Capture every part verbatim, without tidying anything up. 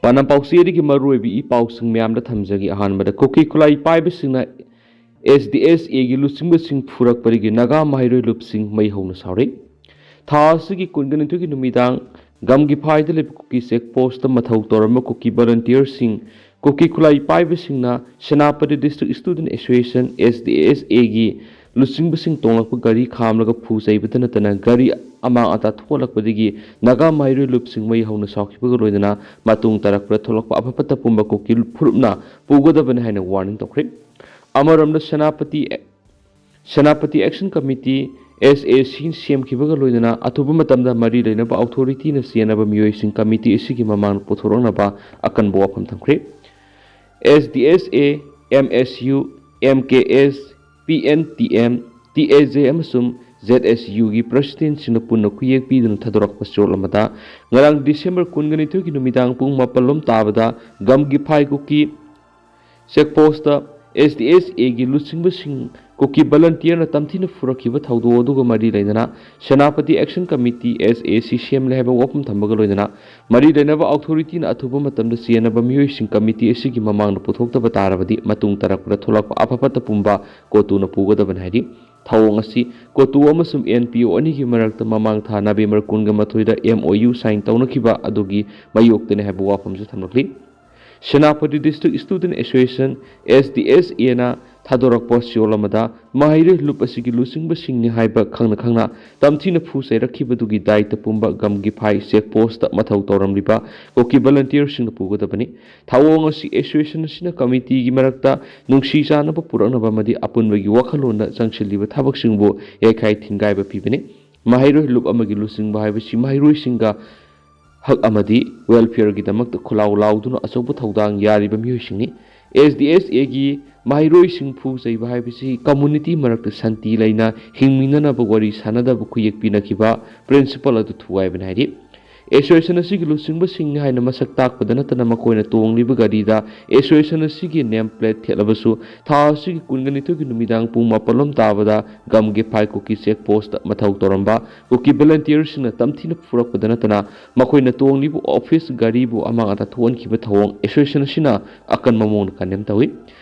ꯄꯥꯟꯗꯝ ꯄꯥꯎꯆꯦꯗꯒꯤ ꯃꯔꯨꯑꯣꯏꯕ ꯏ ꯄꯥꯎꯁꯤꯡ ꯃꯌꯥꯝꯗ ꯊꯝꯖꯒꯦ꯫ ꯑꯍꯥꯟꯕꯗ, ꯀꯨꯀꯤ ꯈꯨꯠꯂꯥꯏ ꯄꯥꯏꯕꯁꯤꯡꯅ ꯑꯦꯁ ꯗꯤ ꯑꯦꯁ ꯑꯦꯒꯤ ꯂꯨꯆꯤꯡꯕꯁꯤꯡ ꯐꯨꯔꯛꯄꯗꯒꯤ ꯅꯥꯒꯥ ꯃꯍꯩꯔꯣꯏ ꯂꯨꯞꯁꯤꯡ ꯃꯩ ꯍꯧꯅ ꯁꯥꯎꯔꯤ꯫ ꯊꯥ ꯑꯁꯤꯒꯤ ꯀꯨꯟꯒ ꯅꯤꯊꯣꯏꯒꯤ ꯅꯨꯃꯤꯗꯥꯡ ꯒꯝꯒꯤꯐꯥꯏꯗ ꯂꯩꯕ ꯀꯨꯀꯤ ꯆꯦꯛ ꯄꯣꯁꯇ ꯃꯊꯧ ꯇꯧꯔꯝꯕ ꯀꯨꯀꯤ ꯚꯣꯂꯨꯟꯇꯤꯌꯔꯁꯤꯡ, ꯀꯨꯀꯤ ꯈꯨꯠꯂꯥꯏ ꯄꯥꯏꯕꯁꯤꯡꯅ Senapati district student association, S D S ꯑꯦꯒꯤ ꯂꯨꯆꯤꯡꯕꯁꯤꯡ ꯇꯣꯡꯂꯛꯄ ꯒꯥꯔꯤ ꯈꯥꯝꯂꯒ ꯐꯨ ꯆꯩꯕꯇ ꯅꯠꯇꯅ ꯒꯥꯔꯤ ꯑꯃꯥꯡ ꯑꯇꯥ ꯊꯣꯛꯍꯜꯂꯛꯄꯗꯒꯤ ꯅꯥꯒꯥ ꯃꯍꯩꯔꯣꯏ ꯂꯨꯞꯁꯤꯡ ꯃꯩ ꯍꯧꯅ ꯁꯥꯎꯈꯤꯕꯒ ꯂꯣꯏꯅꯅ ꯃꯇꯨꯡ ꯇꯥꯔꯛꯄꯗ ꯊꯣꯛꯂꯛꯄ ꯑꯐ ꯐꯠꯇ ꯄꯨꯝꯕ ꯀꯨꯀꯤ ꯐꯨꯔꯨꯞꯅ ꯄꯨꯒꯗꯕꯅꯤ ꯍꯥꯏꯅ ꯋꯥꯔꯅꯤꯡ ꯇꯧꯈ꯭ꯔꯦ꯫ ꯑꯃꯔꯣꯝꯗ ꯁꯦꯅꯥꯄꯇꯤ ꯁꯦꯅꯥꯄꯇꯤ ꯑꯦꯛꯁꯟ ꯀꯃꯤꯇꯤ, ꯑꯦꯁ ꯑꯦ ꯁꯤ, ꯁꯦꯝꯈꯤꯕꯒ ꯂꯣꯏꯅꯅ ꯑꯊꯨꯕ ꯃꯇꯝꯗ ꯃꯔꯤ ꯂꯩꯅꯕ ꯑꯣꯊꯣꯔꯤꯇꯤꯅ ꯆꯦꯟꯅꯕ ꯃꯤꯑꯣꯏꯁꯤꯡ ꯀꯃꯤꯇꯤ ꯑꯁꯤꯒꯤ ꯃꯃꯥꯡꯗ ꯄꯨꯊꯣꯔꯛꯅꯕ ꯑꯀꯟꯕ ꯋꯥꯐꯝ ꯊꯝꯈ꯭ꯔꯦ꯫ S D S A, M S U, M K S, P N T M, T A J ꯑꯃꯁꯨꯡ ꯖꯦꯠ ꯑꯦꯁ ꯌꯨꯒꯤ ꯄ꯭ꯔꯁꯤꯗꯦꯟꯁꯤꯡꯅ ꯄꯨꯟꯅ ꯈꯨꯌꯦꯛ ꯄꯤꯗꯨꯅ ꯊꯥꯗꯣꯔꯛꯄ ꯆꯦꯔꯣꯜ ꯑꯃꯗ, ꯉꯔꯥꯡ ꯗꯤꯁꯦꯝꯕꯔ ꯀꯨꯟꯒ ꯅꯤꯊꯣꯏꯒꯤ ꯅꯨꯃꯤꯗꯥꯡ ꯄꯨꯡ ꯃꯥꯄꯜ ꯂꯣꯝ ꯇꯥꯕꯗ ꯒꯝꯒꯤꯐꯥꯏ ꯀꯨꯀꯤ ꯆꯦꯛ ꯄꯣꯁꯇ ꯑꯦꯁ ꯗꯤ ꯑꯦꯁ ꯑꯦꯒꯤ ꯂꯨꯆꯤꯡꯕꯁꯤꯡ ꯀꯨꯀꯤ ꯚꯣꯂꯨꯟꯇꯤꯌꯔꯅ ꯇꯝꯊꯤꯅ ꯐꯨꯔꯛꯈꯤꯕ ꯊꯧꯗꯣꯛ ꯑꯗꯨꯒ ꯃꯔꯤ ꯂꯩꯅꯅ ꯁꯦꯅꯥꯄꯇꯤ ꯑꯦꯛꯁꯟ ꯀꯃꯤꯇꯤ, ꯑꯦꯁ ꯑꯦ ꯁꯤ, ꯁꯦꯝꯂꯦ ꯍꯥꯏꯕ ꯋꯥꯐꯝ ꯊꯝꯕꯒ ꯂꯣꯏꯅꯅ ꯃꯔꯤ ꯂꯩꯅꯕ ꯑꯣꯊꯣꯔꯤꯇꯤꯅ ꯑꯊꯨꯕ ꯃꯇꯝꯗ ꯆꯦꯟꯅꯕ ꯃꯤꯑꯣꯏꯁꯤꯡ ꯀꯃꯤꯇꯤ ꯑꯁꯤꯒꯤ ꯃꯃꯥꯡꯗ ꯄꯨꯊꯣꯛꯇꯕ ꯇꯥꯔꯕꯗꯤ ꯃꯇꯨꯡ ꯇꯥꯔꯛꯄꯗ ꯊꯣꯛꯂꯛꯄ ꯑꯐ ꯐꯠꯇ ꯄꯨꯝꯕ ꯀꯣꯇꯨꯅ ꯄꯨꯒꯗꯕꯅꯤ ꯍꯥꯏꯔꯤ꯫ ꯊꯧꯑꯣꯡ ꯑꯁꯤ ꯀꯣꯇꯨ ꯑꯃꯁꯨꯡ ꯑꯦꯟ ꯄꯤ ꯑꯣ ꯑꯅꯤꯒꯤ ꯃꯔꯛꯇ ꯃꯃꯥꯡ ꯊꯥ ꯅꯕꯦꯝꯕꯔ ꯀꯨꯟꯒ ꯃꯥꯊꯣꯏꯗ ꯑꯦꯝ ꯑꯣ ꯌꯨ ꯁꯥꯏꯟ ꯇꯧꯅꯈꯤꯕ ꯑꯗꯨꯒꯤ ꯃꯥꯌꯣꯛꯇꯅꯤ ꯍꯥꯏꯕ ꯋꯥꯐꯝꯁꯨ ꯊꯝꯂꯛꯂꯤ꯫ Senapati district student association, S D S ꯑꯦꯅ ꯊꯥꯗꯣꯔꯛꯄ ꯆꯦꯔꯣꯜ ꯑꯃꯗ ꯃꯍꯩꯔꯣꯏ ꯂꯨꯞ ꯑꯁꯤꯒꯤ ꯂꯨꯆꯤꯡꯕꯁꯤꯡꯅꯤ ꯍꯥꯏꯕ ꯈꯪꯅ ꯈꯪꯅ ꯇꯝꯊꯤꯅ ꯐꯨ ꯆꯩꯔꯛꯈꯤꯕꯗꯨꯒꯤ ꯗꯥꯏꯇ ꯄꯨꯝꯕ ꯒꯝꯒꯤꯐꯥꯏ ꯆꯦꯛ ꯄꯣꯁꯇ ꯃꯊꯧ ꯇꯧꯔꯝꯂꯤꯕ ꯀꯨꯀꯤ ꯚꯣꯂꯨꯟꯇꯤꯌꯔꯁꯤꯡꯅ ꯄꯨꯒꯗꯕꯅꯤ꯫ ꯊꯧꯑꯣꯡ ꯑꯁꯤ ꯑꯦꯁꯣꯁꯤꯌꯦꯁꯟ ꯑꯁꯤꯅ ꯀꯃꯤꯇꯤꯒꯤ ꯃꯔꯛꯇ ꯅꯨꯡꯁꯤ ꯆꯥꯟꯅꯕ ꯄꯨꯔꯛꯅꯕ ꯑꯃꯗꯤ ꯑꯄꯨꯟꯕꯒꯤ ꯋꯥꯈꯜꯂꯣꯟꯗ ꯆꯪꯁꯤꯜꯂꯤꯕ ꯊꯕꯛꯁꯤꯡꯕꯨ ꯌꯥꯏꯈꯥꯏ ꯊꯤꯡꯒꯥꯏꯕ ꯄꯤꯕꯅꯤ꯫ ꯃꯍꯩꯔꯣꯏ ꯂꯨꯞ ꯑꯃꯒꯤ ꯂꯨꯆꯤꯡꯕ ꯍꯥꯏꯕꯁꯤ ꯃꯍꯩꯔꯣꯏꯁꯤꯡꯒ ꯍꯛ ꯑꯃꯗꯤ ꯋꯦꯜꯐꯤꯌꯔꯒꯤꯗꯃꯛꯇ ꯈꯨꯂꯥꯎ ꯂꯥꯎꯗꯨꯅ ꯑꯆꯧꯕ ꯊꯧꯗꯥꯡ ꯌꯥꯔꯤꯕ ꯃꯤꯑꯣꯏꯁꯤꯡꯅꯤ꯫ ꯑꯦꯁ ꯗꯤ ꯑꯦꯁ ꯑꯦꯒꯤ ꯃꯍꯩꯔꯣꯏꯁꯤꯡ ꯐꯨ ꯆꯩꯕ ꯍꯥꯏꯕꯁꯤ ꯀꯝꯃꯨꯅꯤꯇꯤ ꯃꯔꯛꯇ ꯁꯥꯟꯇꯤ ꯂꯩꯅ ꯍꯤꯡꯃꯤꯟꯅꯅꯕ ꯋꯥꯔꯤ ꯁꯥꯟꯅꯗꯕ ꯈꯨꯌꯦꯛ ꯄꯤꯅꯈꯤꯕ ꯄ꯭ꯔꯤꯟꯁꯤꯄꯜ ꯑꯗꯨ ꯊꯨꯒꯥꯏꯕꯅꯤ ꯍꯥꯏꯔꯤ꯫ ꯑꯦꯁꯣꯁꯤꯌꯦꯁꯟ ꯑꯁꯤꯒꯤ ꯂꯨꯆꯤꯡꯕꯁꯤꯡꯅꯤ ꯍꯥꯏꯅ ꯃꯁꯛ ꯇꯥꯛꯄꯗ ꯅꯠꯇꯅ ꯃꯈꯣꯏꯅ ꯇꯣꯡꯂꯤꯕ ꯒꯥꯔꯤꯗ ꯑꯦꯁꯣꯁꯤꯌꯦꯁꯟ ꯑꯁꯤꯒꯤ ꯅꯦꯝ ꯄ꯭ꯂꯦꯠ ꯊꯦꯠꯂꯕꯁꯨ ꯊꯥ ꯑꯁꯤꯒꯤ ꯀꯨꯟꯒ ꯅꯤꯊꯣꯏꯒꯤ ꯅꯨꯃꯤꯗꯥꯡ ꯄꯨꯡ ꯃꯥꯄꯜꯂꯣꯝ ꯇꯥꯕꯗ ꯒꯝꯒꯤ ꯐꯥꯏ ꯀꯨꯀꯤ ꯆꯦꯛ ꯄꯣꯁꯇ ꯃꯊꯧ ꯇꯧꯔꯝꯕ ꯀꯨꯀꯤ ꯚꯣꯂꯟꯇꯤꯌꯔꯁꯤꯡꯅ ꯇꯝꯊꯤꯅ ꯐꯨꯔꯛꯄꯗ ꯅꯠꯇꯅ ꯃꯈꯣꯏꯅ ꯇꯣꯡꯂꯤꯕ ꯑꯣꯐꯤꯁ ꯒꯥꯔꯤꯕꯨ ꯑꯃꯥꯡ ꯑꯇꯥ ꯊꯣꯛꯍꯟꯈꯤꯕ ꯊꯧꯑꯣꯡ ꯑꯦꯁꯣꯁꯤꯌꯦꯁꯟ ꯑꯁꯤꯅ ꯑꯀꯟꯕ ꯃꯑꯣꯡꯗ ꯀꯟꯗꯦꯝ ꯇꯧꯏ꯫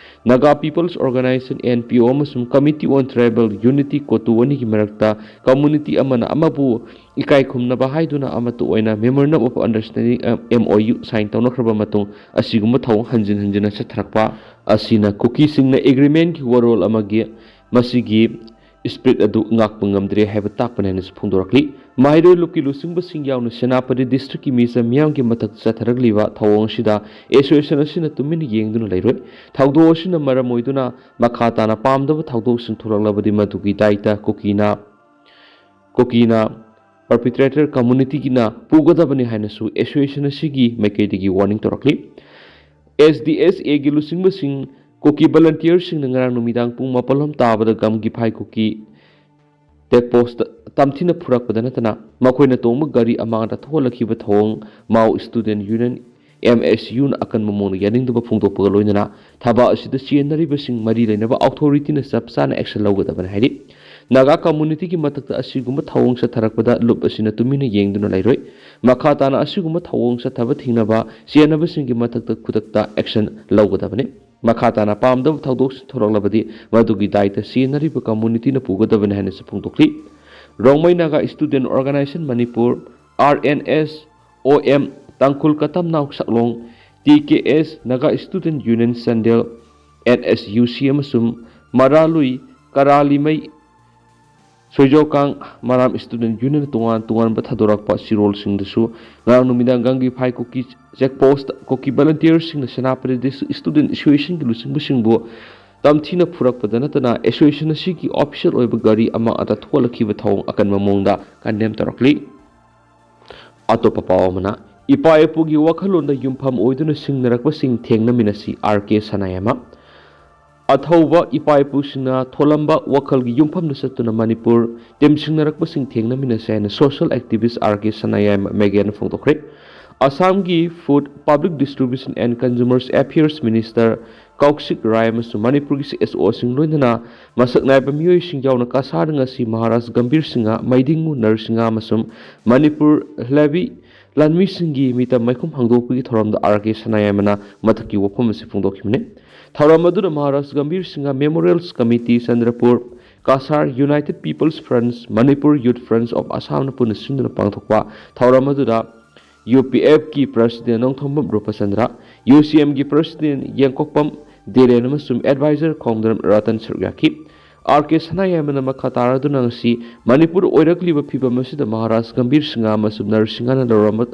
Naga peoples organization, N P O, ꯑꯃꯁꯨꯡ committee on tribal unity, COTU ꯑꯅꯤꯒꯤ ꯃꯔꯛꯇ ꯀꯝꯃꯨꯅꯤꯇꯤ ꯑꯃꯅ ꯑꯃꯕꯨ ꯏꯀꯥꯏ ꯈꯨꯝꯅꯕ ꯍꯥꯏꯗꯨꯅ ꯑꯃꯠꯇ ꯑꯣꯏꯅ Memorandum of Understanding, M O U, sign ꯇꯧꯅꯈ꯭ꯔꯕ ꯃꯇꯨꯡ ꯑꯁꯤꯒꯨꯝꯕ ꯊꯧꯑꯣꯡ ꯍꯟꯖꯤꯟ ꯍꯟꯖꯤꯟꯅ ꯆꯠꯊꯔꯛꯄ ꯑꯁꯤꯅ ꯀꯨꯀꯤꯁꯤꯡꯅ ꯑꯦꯒ꯭ꯔꯤꯃꯦꯟꯒꯤ ꯋꯥꯔꯣꯜ ꯑꯃꯒꯤ ꯃꯁꯤꯒꯤ ꯏꯁꯄꯤꯔꯤꯠ ꯑꯗꯨ ꯉꯥꯛꯄ ꯉꯝꯗ꯭ꯔꯦ ꯍꯥꯏꯕ ꯇꯥꯛꯄꯅꯤ ꯍꯥꯏꯅꯁꯨ ꯐꯣꯡꯗꯣꯔꯛꯂꯤ꯫ ꯃꯍꯩꯔꯣꯏ ꯂꯨꯞꯀꯤ ꯂꯨꯆꯤꯡꯕꯁꯤꯡ ꯌꯥꯎꯅ ꯁꯦꯅꯥꯄꯇꯤ ꯗꯤꯁꯇ꯭ꯔꯤꯛꯀꯤ ꯃꯤꯆꯝ ꯃꯤꯌꯥꯝꯒꯤ ꯃꯊꯛꯇ ꯆꯠꯊꯔꯛꯂꯤꯕ ꯊꯧꯑꯣꯡ ꯑꯁꯤꯗ ꯑꯦꯁꯣꯁꯤꯌꯦꯁꯟ ꯑꯁꯤꯅ ꯇꯨꯃꯤꯟꯅ ꯌꯦꯡꯗꯨꯅ ꯂꯩꯔꯣꯏ꯫ ꯊꯧꯗꯣꯛ ꯑꯁꯤꯅ ꯃꯔꯝ ꯑꯣꯏꯗꯨꯅ ꯃꯈꯥ ꯇꯥꯅ ꯄꯥꯝꯗꯕ ꯊꯧꯗꯣꯛꯁꯤꯡ ꯊꯣꯛꯂꯛꯂꯕꯗꯤ ꯃꯗꯨꯒꯤ ꯗꯥꯏꯇ ꯀꯨꯀꯤꯅ ꯀꯨꯀꯤꯅ ꯄꯔꯄꯤꯇ꯭ꯔꯦꯇꯔ ꯀꯝꯃꯨꯅꯤꯇꯤꯒꯤꯅ ꯄꯨꯒꯗꯕꯅꯤ ꯍꯥꯏꯅꯁꯨ ꯑꯦꯁꯣꯁꯤꯌꯦꯁꯟ ꯑꯁꯤꯒꯤ ꯃꯥꯏꯀꯩꯗꯒꯤ ꯋꯥꯔꯅꯤꯡ ꯇꯧꯔꯛꯂꯤ꯫ ꯑꯦꯁ ꯗꯤ ꯑꯦꯁ ꯑꯦꯒꯤ ꯂꯨꯆꯤꯡꯕꯁꯤꯡ ꯀꯨꯀꯤ ꯚꯣꯂꯟꯇꯤꯌꯔꯁꯤꯡꯅ ꯉꯔꯥꯡ ꯅꯨꯃꯤꯗꯥꯡ ꯄꯨꯡ ꯃꯥꯄꯜꯂꯣꯝ ꯇꯥꯕꯗ ꯒꯝꯒꯤ ꯐꯥꯏ ꯀꯨꯀꯤ ꯆꯦꯛ ꯄꯣꯁꯇ ꯇꯝꯊꯤꯅ ꯐꯨꯔꯛꯄꯗ ꯅꯠꯇꯅ ꯃꯈꯣꯏꯅ ꯇꯣꯡꯕ ꯒꯥꯔꯤ ꯑꯃꯥꯡꯗ ꯊꯣꯛꯍꯜꯂꯛꯈꯤꯕ ꯊꯧꯑꯣꯡ Mao student union, M S U, ꯅ ꯑꯀꯟꯕ ꯃꯑꯣꯡꯗ ꯌꯥꯅꯤꯡꯗꯕ ꯐꯣꯡꯗꯣꯛꯄꯒ ꯂꯣꯏꯅꯅ ꯊꯕꯛ ꯑꯁꯤꯗ ꯆꯦꯟꯅꯔꯤꯕꯁꯤꯡ ꯃꯔꯤ ꯂꯩꯅꯕ ꯑꯣꯊꯣꯔꯤꯇꯤꯅ ꯆꯞ ꯆꯥꯅ ꯑꯦꯛꯁꯟ ꯂꯧꯒꯗꯕꯅꯤ ꯍꯥꯏꯔꯤ꯫ ꯅꯥꯒꯥ ꯀꯝꯃꯨꯅꯤꯇꯤꯒꯤ ꯃꯊꯛꯇ ꯑꯁꯤꯒꯨꯝꯕ ꯊꯧꯑꯣꯡ ꯆꯠꯊꯔꯛꯄꯗ ꯂꯨꯞ ꯑꯁꯤꯅ ꯇꯨꯃꯤꯟꯅ ꯌꯦꯡꯗꯨꯅ ꯂꯩꯔꯣꯏ꯫ ꯃꯈꯥ ꯇꯥꯅ ꯑꯁꯤꯒꯨꯝꯕ ꯊꯧꯑꯣꯡ ꯆꯠꯊꯕ ꯊꯤꯡꯅꯕ ꯆꯦꯟꯅꯕꯁꯤꯡꯒꯤ ꯃꯊꯛꯇ ꯈꯨꯗꯛꯇ ꯑꯦꯛꯁꯟ ꯂꯧꯒꯗꯕꯅꯤ꯫ ꯃꯈꯥ ꯇꯥꯅ ꯄꯥꯝꯗꯕ ꯊꯧꯗꯣꯛꯁꯤꯡ ꯊꯣꯛꯂꯛꯂꯕꯗꯤ ꯃꯗꯨꯒꯤ ꯗꯥꯏꯇ ꯆꯦꯟꯅꯔꯤꯕ ꯀꯝꯃꯨꯅꯤꯇꯤꯅ ꯄꯨꯒꯗꯕꯅꯤ ꯍꯥꯏꯅꯁꯨ ꯐꯣꯡꯗꯣꯛꯂꯤ꯫ Rongmei Naga student organization Manipur, R N S O M, Tangkhul Katamnao Saklong, T K S, Naga student union Chandel, N S U C, ꯑꯃꯁꯨꯡ ꯃꯔꯥꯂꯨꯏ ꯀꯔꯥꯂꯤꯃꯩ ꯁꯣꯏꯖꯣꯀꯥꯡ ꯃꯔꯥꯝ ꯁ꯭ꯇꯨꯗꯦꯟꯠ ꯌꯨꯅꯤꯌꯟꯅ ꯇꯣꯉꯥꯟ ꯇꯣꯉꯥꯟꯕ ꯊꯥꯗꯣꯔꯛꯄ ꯆꯤꯔꯣꯜꯁꯤꯡꯗꯁꯨ ꯉꯔꯥꯡ ꯅꯨꯃꯤꯗꯥꯡ ꯒꯝꯒꯤ ꯐꯥꯏ ꯀꯨꯀꯤ ꯆꯦꯛ ꯄꯣꯁꯇ ꯀꯨꯀꯤ ꯚꯣꯂꯟꯇꯤꯌꯔꯁꯤꯡꯅ ꯁꯦꯅꯥꯄꯇꯤ ꯗꯤꯁꯇ꯭ꯔꯤꯛ ꯁ꯭ꯇꯨꯗꯦꯟꯠ ꯑꯦꯁꯣꯁꯤꯌꯦꯁꯟꯒꯤ ꯂꯨꯆꯤꯡꯕꯁꯤꯡꯕꯨ ꯇꯝꯊꯤꯅ ꯐꯨꯔꯛꯄꯗ ꯅꯠꯇꯅ ꯑꯦꯁꯣꯁꯤꯌꯦꯁꯟ ꯑꯁꯤꯒꯤ ꯑꯣꯐꯤꯁꯤꯌꯦꯜ ꯑꯣꯏꯕ ꯒꯥꯔꯤ ꯑꯃꯥꯡ ꯑꯇꯥ ꯊꯣꯛꯍꯜꯂꯛꯈꯤꯕ ꯊꯧꯑꯣꯡ ꯑꯀꯟꯕ ꯃꯑꯣꯡꯗ ꯀꯟꯗꯦꯝ ꯇꯧꯔꯛꯂꯤ꯫ ꯑꯇꯣꯞꯄ ꯄꯥꯎ ꯑꯃꯅ, ꯏꯄꯥ ꯏꯄꯨꯒꯤ ꯋꯥꯈꯜꯂꯣꯟꯗ ꯌꯨꯝꯐꯝ ꯑꯣꯏꯗꯨꯅ ꯁꯤꯡꯅꯔꯛꯄꯁꯤꯡ ꯊꯦꯡꯅꯃꯤꯟꯅꯁꯤ, R K ꯁꯅꯥꯌꯥꯏꯃ꯫ ꯑꯊꯧꯕ ꯏꯄꯥ ꯏꯄꯨꯁꯤꯡꯅ ꯊꯣꯜꯂꯝꯕ ꯋꯥꯈꯜꯒꯤ ꯌꯨꯝꯐꯝꯗ ꯆꯠꯇꯨꯅ ꯃꯅꯤꯄꯨꯔ ꯇꯦꯝꯁꯤꯡꯅꯔꯛꯄꯁꯤꯡ ꯊꯦꯡꯅꯃꯤꯟꯅꯁꯦ ꯍꯥꯏꯅ ꯁꯣꯁꯤꯌꯦꯜ ꯑꯦꯛꯇꯤꯚꯤꯁ꯭ꯠ ꯑꯥꯔ ꯀꯦ ꯁꯅꯥꯌꯥꯏꯃ ꯃꯦꯒꯦꯅ ꯐꯣꯡꯗꯣꯛꯈ꯭ꯔꯦ꯫ ꯑꯁꯥꯝꯒꯤ Food, Public Distribution and Consumers Affairs Minister ꯀꯧꯁꯤꯛ ꯔꯥꯏ ꯑꯃꯁꯨꯡ ꯃꯅꯤꯄꯨꯔꯒꯤ ꯁꯤ ꯑꯦꯁ ꯑꯣꯁꯤꯡ ꯂꯣꯏꯅꯅ ꯃꯁꯛ ꯅꯥꯏꯕ ꯃꯤꯑꯣꯏꯁꯤꯡ ꯌꯥꯎꯅ ꯀꯁꯥꯔꯗ ꯉꯁꯤ ꯃꯍꯥꯔꯥꯖ ꯒꯝꯚꯤꯔ ꯁꯤꯡꯍ, ꯃꯩꯗꯤꯡꯉꯨ ꯅꯔꯁꯤꯡꯍ ꯑꯃꯁꯨꯡ ꯃꯅꯤꯄꯨꯔ ꯂꯦꯚꯤ ꯂꯥꯟꯃꯤꯁꯤꯡꯒꯤ ꯃꯤꯇꯝ ꯃꯥꯏꯈꯨꯝ ꯍꯥꯡꯗꯣꯛꯄꯒꯤ ꯊꯧꯔꯝꯗ ꯑꯥꯔ ꯀꯦ ꯁꯅꯥꯌꯥꯏꯃꯅ ꯃꯊꯛꯀꯤ ꯋꯥꯐꯝ ꯑꯁꯤ ꯐꯣꯡꯗꯣꯛꯈꯤꯕꯅꯤ꯫ ꯊꯧꯔꯝ ꯑꯗꯨꯗ Maharaj Gambhir Singh Memorials Committee Chandrapur, Cachar United People's Front, Manipur Youth Front of Assam ꯅ ꯄꯨꯟꯅ ꯁꯤꯟꯗꯨꯅ ꯄꯥꯡꯊꯣꯛꯄ ꯊꯧꯔꯝ ꯑꯗꯨꯗ ꯌꯨ ꯄꯤ ꯑꯦꯐ ꯀꯤ President ꯅꯣꯡꯊꯣꯝꯕꯝ ꯔꯨꯄꯆꯟꯗ꯭ꯔ, ꯌꯨ ꯁꯤ ꯑꯦꯝ ꯒꯤ President ꯌꯦꯡꯀꯣꯛꯄꯝ ꯗꯤꯔꯦꯟ ꯑꯃꯁꯨꯡ Advisor ꯈꯣꯡꯗ꯭ꯔꯝ ꯔꯇꯟ ꯁꯔꯨꯛ ꯌꯥꯈꯤ꯫ ꯑꯥꯔ ꯀꯦ ꯁꯅꯥꯌꯥꯏꯃꯅ ꯃꯈꯥ ꯇꯥꯔꯗꯨꯅ ꯉꯁꯤ ꯃꯅꯤꯄꯨꯔ ꯑꯣꯏꯔꯛꯂꯤꯕ ꯐꯤꯕꯝ ꯑꯁꯤꯗ ꯃꯍꯥꯔꯥꯖ ꯒꯝꯚꯤꯔ ꯁꯤꯡꯍ ꯑꯃꯁꯨꯡ ꯅꯔꯁꯤꯡꯍꯅ ꯂꯧꯔꯝꯕ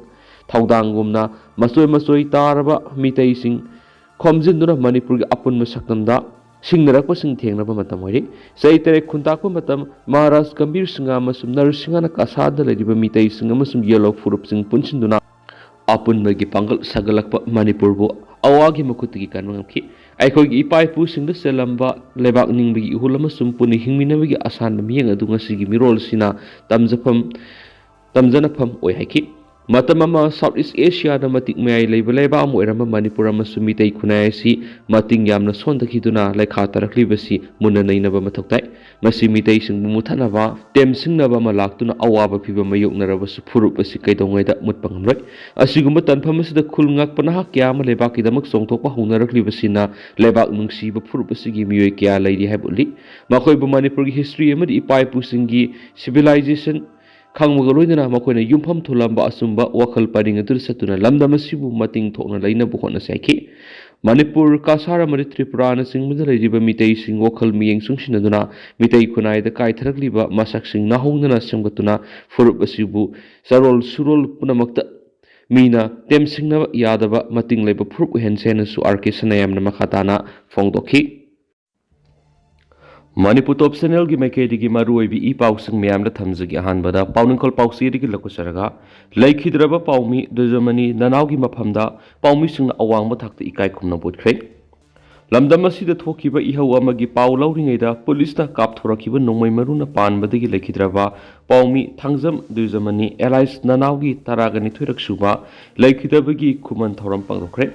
ꯊꯧꯗꯥꯡꯒꯨꯝꯅ ꯃꯆꯣꯏ ꯃꯆꯣꯏ ꯇꯥꯔꯕ ꯃꯤꯇꯩꯁꯤꯡ ꯈꯣꯝꯖꯤꯟꯗꯨꯅ ꯃꯅꯤꯄꯨꯔꯒꯤ ꯑꯄꯨꯟꯕ ꯁꯛꯇꯝꯗ ꯁꯤꯡꯅꯔꯛꯄꯁꯤꯡ ꯊꯦꯡꯅꯕ ꯃꯇꯝ ꯑꯣꯏꯔꯤ꯫ ꯆꯍꯤ ꯇꯔꯦꯠ ꯈꯨꯟꯇꯥꯛꯄ ꯃꯇꯝ ꯃꯍꯥꯔꯥꯖ ꯒꯝꯚꯤꯔ ꯁꯤꯡꯍ ꯑꯃꯁꯨꯡ ꯅꯔꯁꯤꯡꯍꯅ ꯀꯁꯥꯔꯗ ꯂꯩꯔꯤꯕ ꯃꯤꯇꯩꯁꯤꯡ ꯑꯃꯁꯨꯡ ꯌꯦꯜꯂꯣ ꯐꯨꯔꯨꯞꯁꯤꯡ ꯄꯨꯟꯁꯤꯟꯗꯨꯅ ꯑꯄꯨꯟꯕꯒꯤ ꯄꯥꯡꯒꯜ ꯁꯥꯒꯠꯂꯛꯄ ꯃꯅꯤꯄꯨꯔꯕꯨ ꯑꯋꯥꯒꯤ ꯃꯈꯨꯠꯇꯒꯤ ꯀꯟꯕ ꯉꯝꯈꯤ꯫ ꯑꯩꯈꯣꯏꯒꯤ ꯏꯄꯥ ꯏꯄꯨꯁꯤꯡꯗ ꯆꯦꯜꯂꯝꯕ ꯂꯩꯕꯥꯛ ꯅꯤꯡꯕꯒꯤ ꯏꯍꯨꯜ ꯑꯃꯁꯨꯡ ꯄꯨꯟꯅ ꯍꯤꯡꯃꯤꯟꯅꯕꯒꯤ ꯑꯁꯥꯟꯕ ꯃꯤꯠꯌꯦꯡ ꯑꯗꯨ ꯉꯁꯤꯒꯤ ꯃꯤꯔꯣꯜꯁꯤꯅ ꯇꯝꯖꯐꯝ ꯇꯝꯖꯅꯐꯝ ꯑꯣꯏ ꯍꯥꯏꯈꯤ꯫ ꯃꯇꯝ ꯑꯃ South East Asia ꯗ ꯃꯇꯤꯛ ꯃꯌꯥꯏ ꯂꯩꯕ ꯂꯩꯕꯥꯛ ꯑꯃ ꯑꯣꯏꯔꯝꯕ ꯃꯅꯤꯄꯨꯔ ꯑꯃꯁꯨꯡ ꯃꯤꯇꯩ ꯈꯨꯟꯅꯥꯏ ꯑꯁꯤ ꯃꯇꯤꯡ ꯌꯥꯝꯅ ꯁꯣꯟꯊꯈꯤꯗꯨꯅ ꯂꯩꯈꯥ ꯇꯥꯔꯛꯂꯤꯕꯁꯤ ꯃꯨꯟꯅ ꯅꯩꯅꯕ ꯃꯊꯧ ꯇꯥꯏ꯫ ꯃꯁꯤ ꯃꯤꯇꯩꯁꯤꯡꯕꯨ ꯃꯨꯠꯊꯠꯅꯕ, ꯇꯦꯝꯁꯤꯡꯅꯕ ꯑꯃ ꯂꯥꯛꯇꯨꯅ ꯑꯋꯥꯕ ꯐꯤꯚꯝ ꯃꯥꯌꯣꯛꯅꯔꯕꯁꯨ ꯐꯨꯔꯨꯞ ꯑꯁꯤ ꯀꯩꯗꯧꯉꯩꯗ ꯃꯨꯠꯄ ꯉꯝꯂꯣꯏ꯫ ꯑꯁꯤꯒꯨꯝꯕ ꯇꯥꯟꯐꯝ ꯑꯁꯤꯗ ꯈꯨꯜ ꯉꯥꯛꯄ ꯅꯍꯥ ꯀꯌꯥ ꯑꯃ ꯂꯩꯕꯥꯛꯀꯤꯗꯃꯛ ꯆꯣꯡꯊꯣꯛꯄ ꯍꯧꯅꯔꯛꯂꯤꯕꯁꯤꯅ ꯂꯩꯕꯥꯛ ꯅꯨꯡꯁꯤꯕ ꯐꯨꯔꯨꯞ ꯑꯁꯤꯒꯤ ꯃꯤꯑꯣꯏ ꯀꯌꯥ ꯂꯩꯔꯤ ꯍꯥꯏꯕ ꯎꯠꯂꯤ꯫ ꯃꯈꯣꯏꯕꯨ ꯃꯅꯤꯄꯨꯔꯒꯤ history ꯑꯃꯗꯤ ꯏꯄꯥ ꯏꯄꯨꯁꯤꯡꯒꯤ civilization ꯈꯪꯕꯒ ꯂꯣꯏꯅꯅ ꯃꯈꯣꯏꯅ ꯌꯨꯝꯐꯝ ꯊꯣꯜꯂꯝꯕ ꯑꯆꯨꯝꯕ ꯋꯥꯈꯜ ꯄꯔꯤꯡ ꯑꯗꯨꯗ ꯆꯠꯇꯨꯅ ꯂꯝꯗꯝ ꯑꯁꯤꯕꯨ ꯃꯇꯤꯡ ꯊꯣꯛꯅ ꯂꯩꯅꯕ ꯍꯣꯠꯅꯁꯤ ꯍꯥꯏꯈꯤ꯫ ꯃꯅꯤꯄꯨꯔ, ꯀꯁꯥꯔ ꯑꯃꯗꯤ ꯇ꯭ꯔꯤꯄꯨꯔꯥꯅꯆꯤꯡꯕꯗ ꯂꯩꯔꯤꯕ ꯃꯤꯇꯩꯁꯤꯡ ꯋꯥꯈꯜ ꯃꯤꯠꯌꯦꯡ ꯆꯨꯡꯁꯤꯟꯅꯗꯨꯅ ꯃꯤꯇꯩ ꯈꯨꯟꯅꯥꯏꯗ ꯀꯥꯏꯊꯔꯛꯂꯤꯕ ꯃꯁꯛꯁꯤꯡ ꯅꯧꯍꯧꯅꯅ ꯁꯦꯝꯒꯠꯇꯨꯅ ꯐꯨꯔꯨꯞ ꯑꯁꯤꯕꯨ ꯆꯥꯔꯣꯜ ꯁꯨꯔꯣꯜ ꯄꯨꯝꯅꯃꯛꯇ ꯃꯤꯅ ꯇꯦꯝꯁꯤꯡꯅꯕ ꯌꯥꯗꯕ ꯃꯇꯤꯡ ꯂꯩꯕ ꯐꯨꯔꯨꯞ ꯑꯣꯏꯍꯟꯁꯦ ꯍꯥꯏꯅꯁꯨ ꯑꯥꯔ ꯀꯦ ꯁꯅꯥꯌꯥꯝꯅ ꯃꯈꯥ ꯇꯥꯅ ꯐꯣꯡꯗꯣꯛꯈꯤ꯫ ꯃꯅꯤꯄꯨꯔ ꯇꯣꯞ ꯆꯦꯅꯦꯜꯒꯤ ꯃꯥꯏꯀꯩꯗꯒꯤ ꯃꯔꯨꯑꯣꯏꯕ ꯏ ꯄꯥꯎꯁꯤꯡ ꯃꯌꯥꯝꯗ ꯊꯝꯖꯒꯦ꯫ ꯑꯍꯥꯟꯕꯗ ꯄꯥꯎꯅꯤꯡꯈꯣꯜ ꯄꯥꯎꯆꯦꯗꯒꯤ ꯂꯧꯈꯠꯆꯔꯒ, ꯂꯩꯈꯤꯗ꯭ꯔꯕ ꯄꯥꯎꯃꯤ ꯗꯨꯖꯃꯅꯤ ꯅꯅꯥꯎꯒꯤ ꯃꯐꯝꯗ ꯄꯥꯎꯃꯤꯁꯤꯡꯅ ꯑꯋꯥꯡꯕ ꯊꯥꯛꯇ ꯏꯀꯥꯏ ꯈꯨꯝꯅꯕ ꯎꯠꯈ꯭ꯔꯦ꯫ ꯂꯝꯗꯝ ꯑꯁꯤꯗ ꯊꯣꯛꯈꯤꯕ ꯏꯍꯧ ꯑꯃꯒꯤ ꯄꯥꯎ ꯂꯧꯔꯤꯉꯩꯗ ꯄꯨꯂꯤꯁꯅ ꯀꯥꯞꯊꯣꯔꯛꯈꯤꯕ ꯅꯣꯡꯃꯩ ꯃꯔꯨꯅ ꯄꯥꯟꯕꯗꯒꯤ ꯂꯩꯈꯤꯗ꯭ꯔꯕ ꯄꯥꯎꯃꯤ ꯊꯥꯡꯖꯝ ꯗꯨꯏꯖꯃꯅꯤ alias ꯅꯅꯥꯎꯒꯤ ꯇꯔꯥꯒꯅꯤꯊꯣꯏꯔꯛ ꯁꯨꯕ ꯂꯩꯈꯤꯗꯕꯒꯤ ꯈꯨꯃꯟ ꯊꯧꯔꯝ ꯄꯥꯡꯊꯣꯛꯈ꯭ꯔꯦ꯫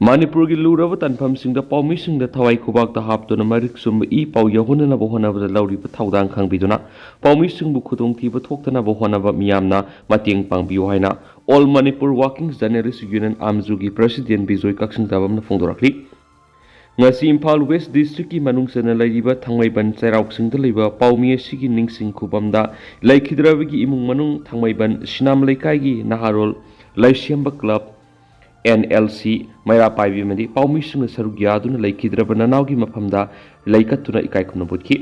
ꯃꯅꯤꯄꯨꯔꯒꯤ ꯂꯨꯔꯕ ꯇꯥꯟꯐꯝꯁꯤꯡꯗ ꯄꯥꯎꯃꯤꯁꯤꯡꯗ ꯊꯋꯥꯏ ꯈꯨꯕꯥꯛꯇ ꯍꯥꯞꯇꯨꯅ ꯃꯔꯤꯛ ꯆꯨꯝꯕ ꯏ ꯄꯥꯎ ꯌꯧꯍꯟꯅꯅꯕ ꯍꯣꯠꯅꯕꯗ ꯂꯧꯔꯤꯕ ꯊꯧꯗꯥꯡ ꯈꯪꯕꯤꯗꯨꯅ ꯄꯥꯎꯃꯤꯁꯤꯡꯕꯨ ꯈꯨꯗꯣꯡꯊꯤꯕ ꯊꯣꯛꯇꯅꯕ ꯍꯣꯠꯅꯕ ꯃꯤꯌꯥꯝꯅ ꯃꯇꯦꯡ ꯄꯥꯡꯕꯤꯌꯨ ꯍꯥꯏꯅ All Manipur Working Journalist Union, ꯑꯥꯝꯖꯨꯒꯤ president Bijoy ꯀꯛꯆꯤꯡ ꯇꯥꯕꯝꯅ ꯐꯣꯡꯗꯣꯔꯛꯂꯤ꯫ ꯉꯁꯤ ꯏꯝꯐꯥꯜ West District ꯀꯤ ꯃꯅꯨꯡ ꯆꯟꯅ ꯂꯩꯔꯤꯕ ꯊꯥꯡꯃꯩꯕꯟ ꯆꯩꯔꯥꯎ ꯆꯤꯡꯗ ꯂꯩꯕ ꯄꯥꯎꯃꯤ ꯑꯁꯤꯒꯤ ꯅꯤꯡꯁꯤꯡ ꯈꯨꯕꯝꯗ ꯂꯩꯈꯤꯗ꯭ꯔꯕꯒꯤ ꯏꯃꯨꯡ ꯃꯅꯨꯡ ꯊꯥꯡꯃꯩꯕꯟ ꯁꯤꯅꯥꯝ ꯂꯩꯀꯥꯏꯒꯤ ꯅꯍꯥꯔꯣꯜ ꯂꯩꯁꯦꯝꯕ club, N L C, ꯃꯩꯔꯥ ꯄꯥꯏꯕꯤ ꯑꯃꯗꯤ ꯄꯥꯎꯃꯤꯁꯤꯡꯅ ꯁꯔꯨꯛ ꯌꯥꯗꯨꯅ ꯂꯩꯈꯤꯗ꯭ꯔꯕ ꯅꯅꯥꯎꯒꯤ ꯃꯐꯝꯗ ꯂꯩꯀꯠꯇꯨꯅ ꯏꯀꯥꯏ ꯈꯨꯝꯅꯕ ꯎꯠꯈꯤ꯫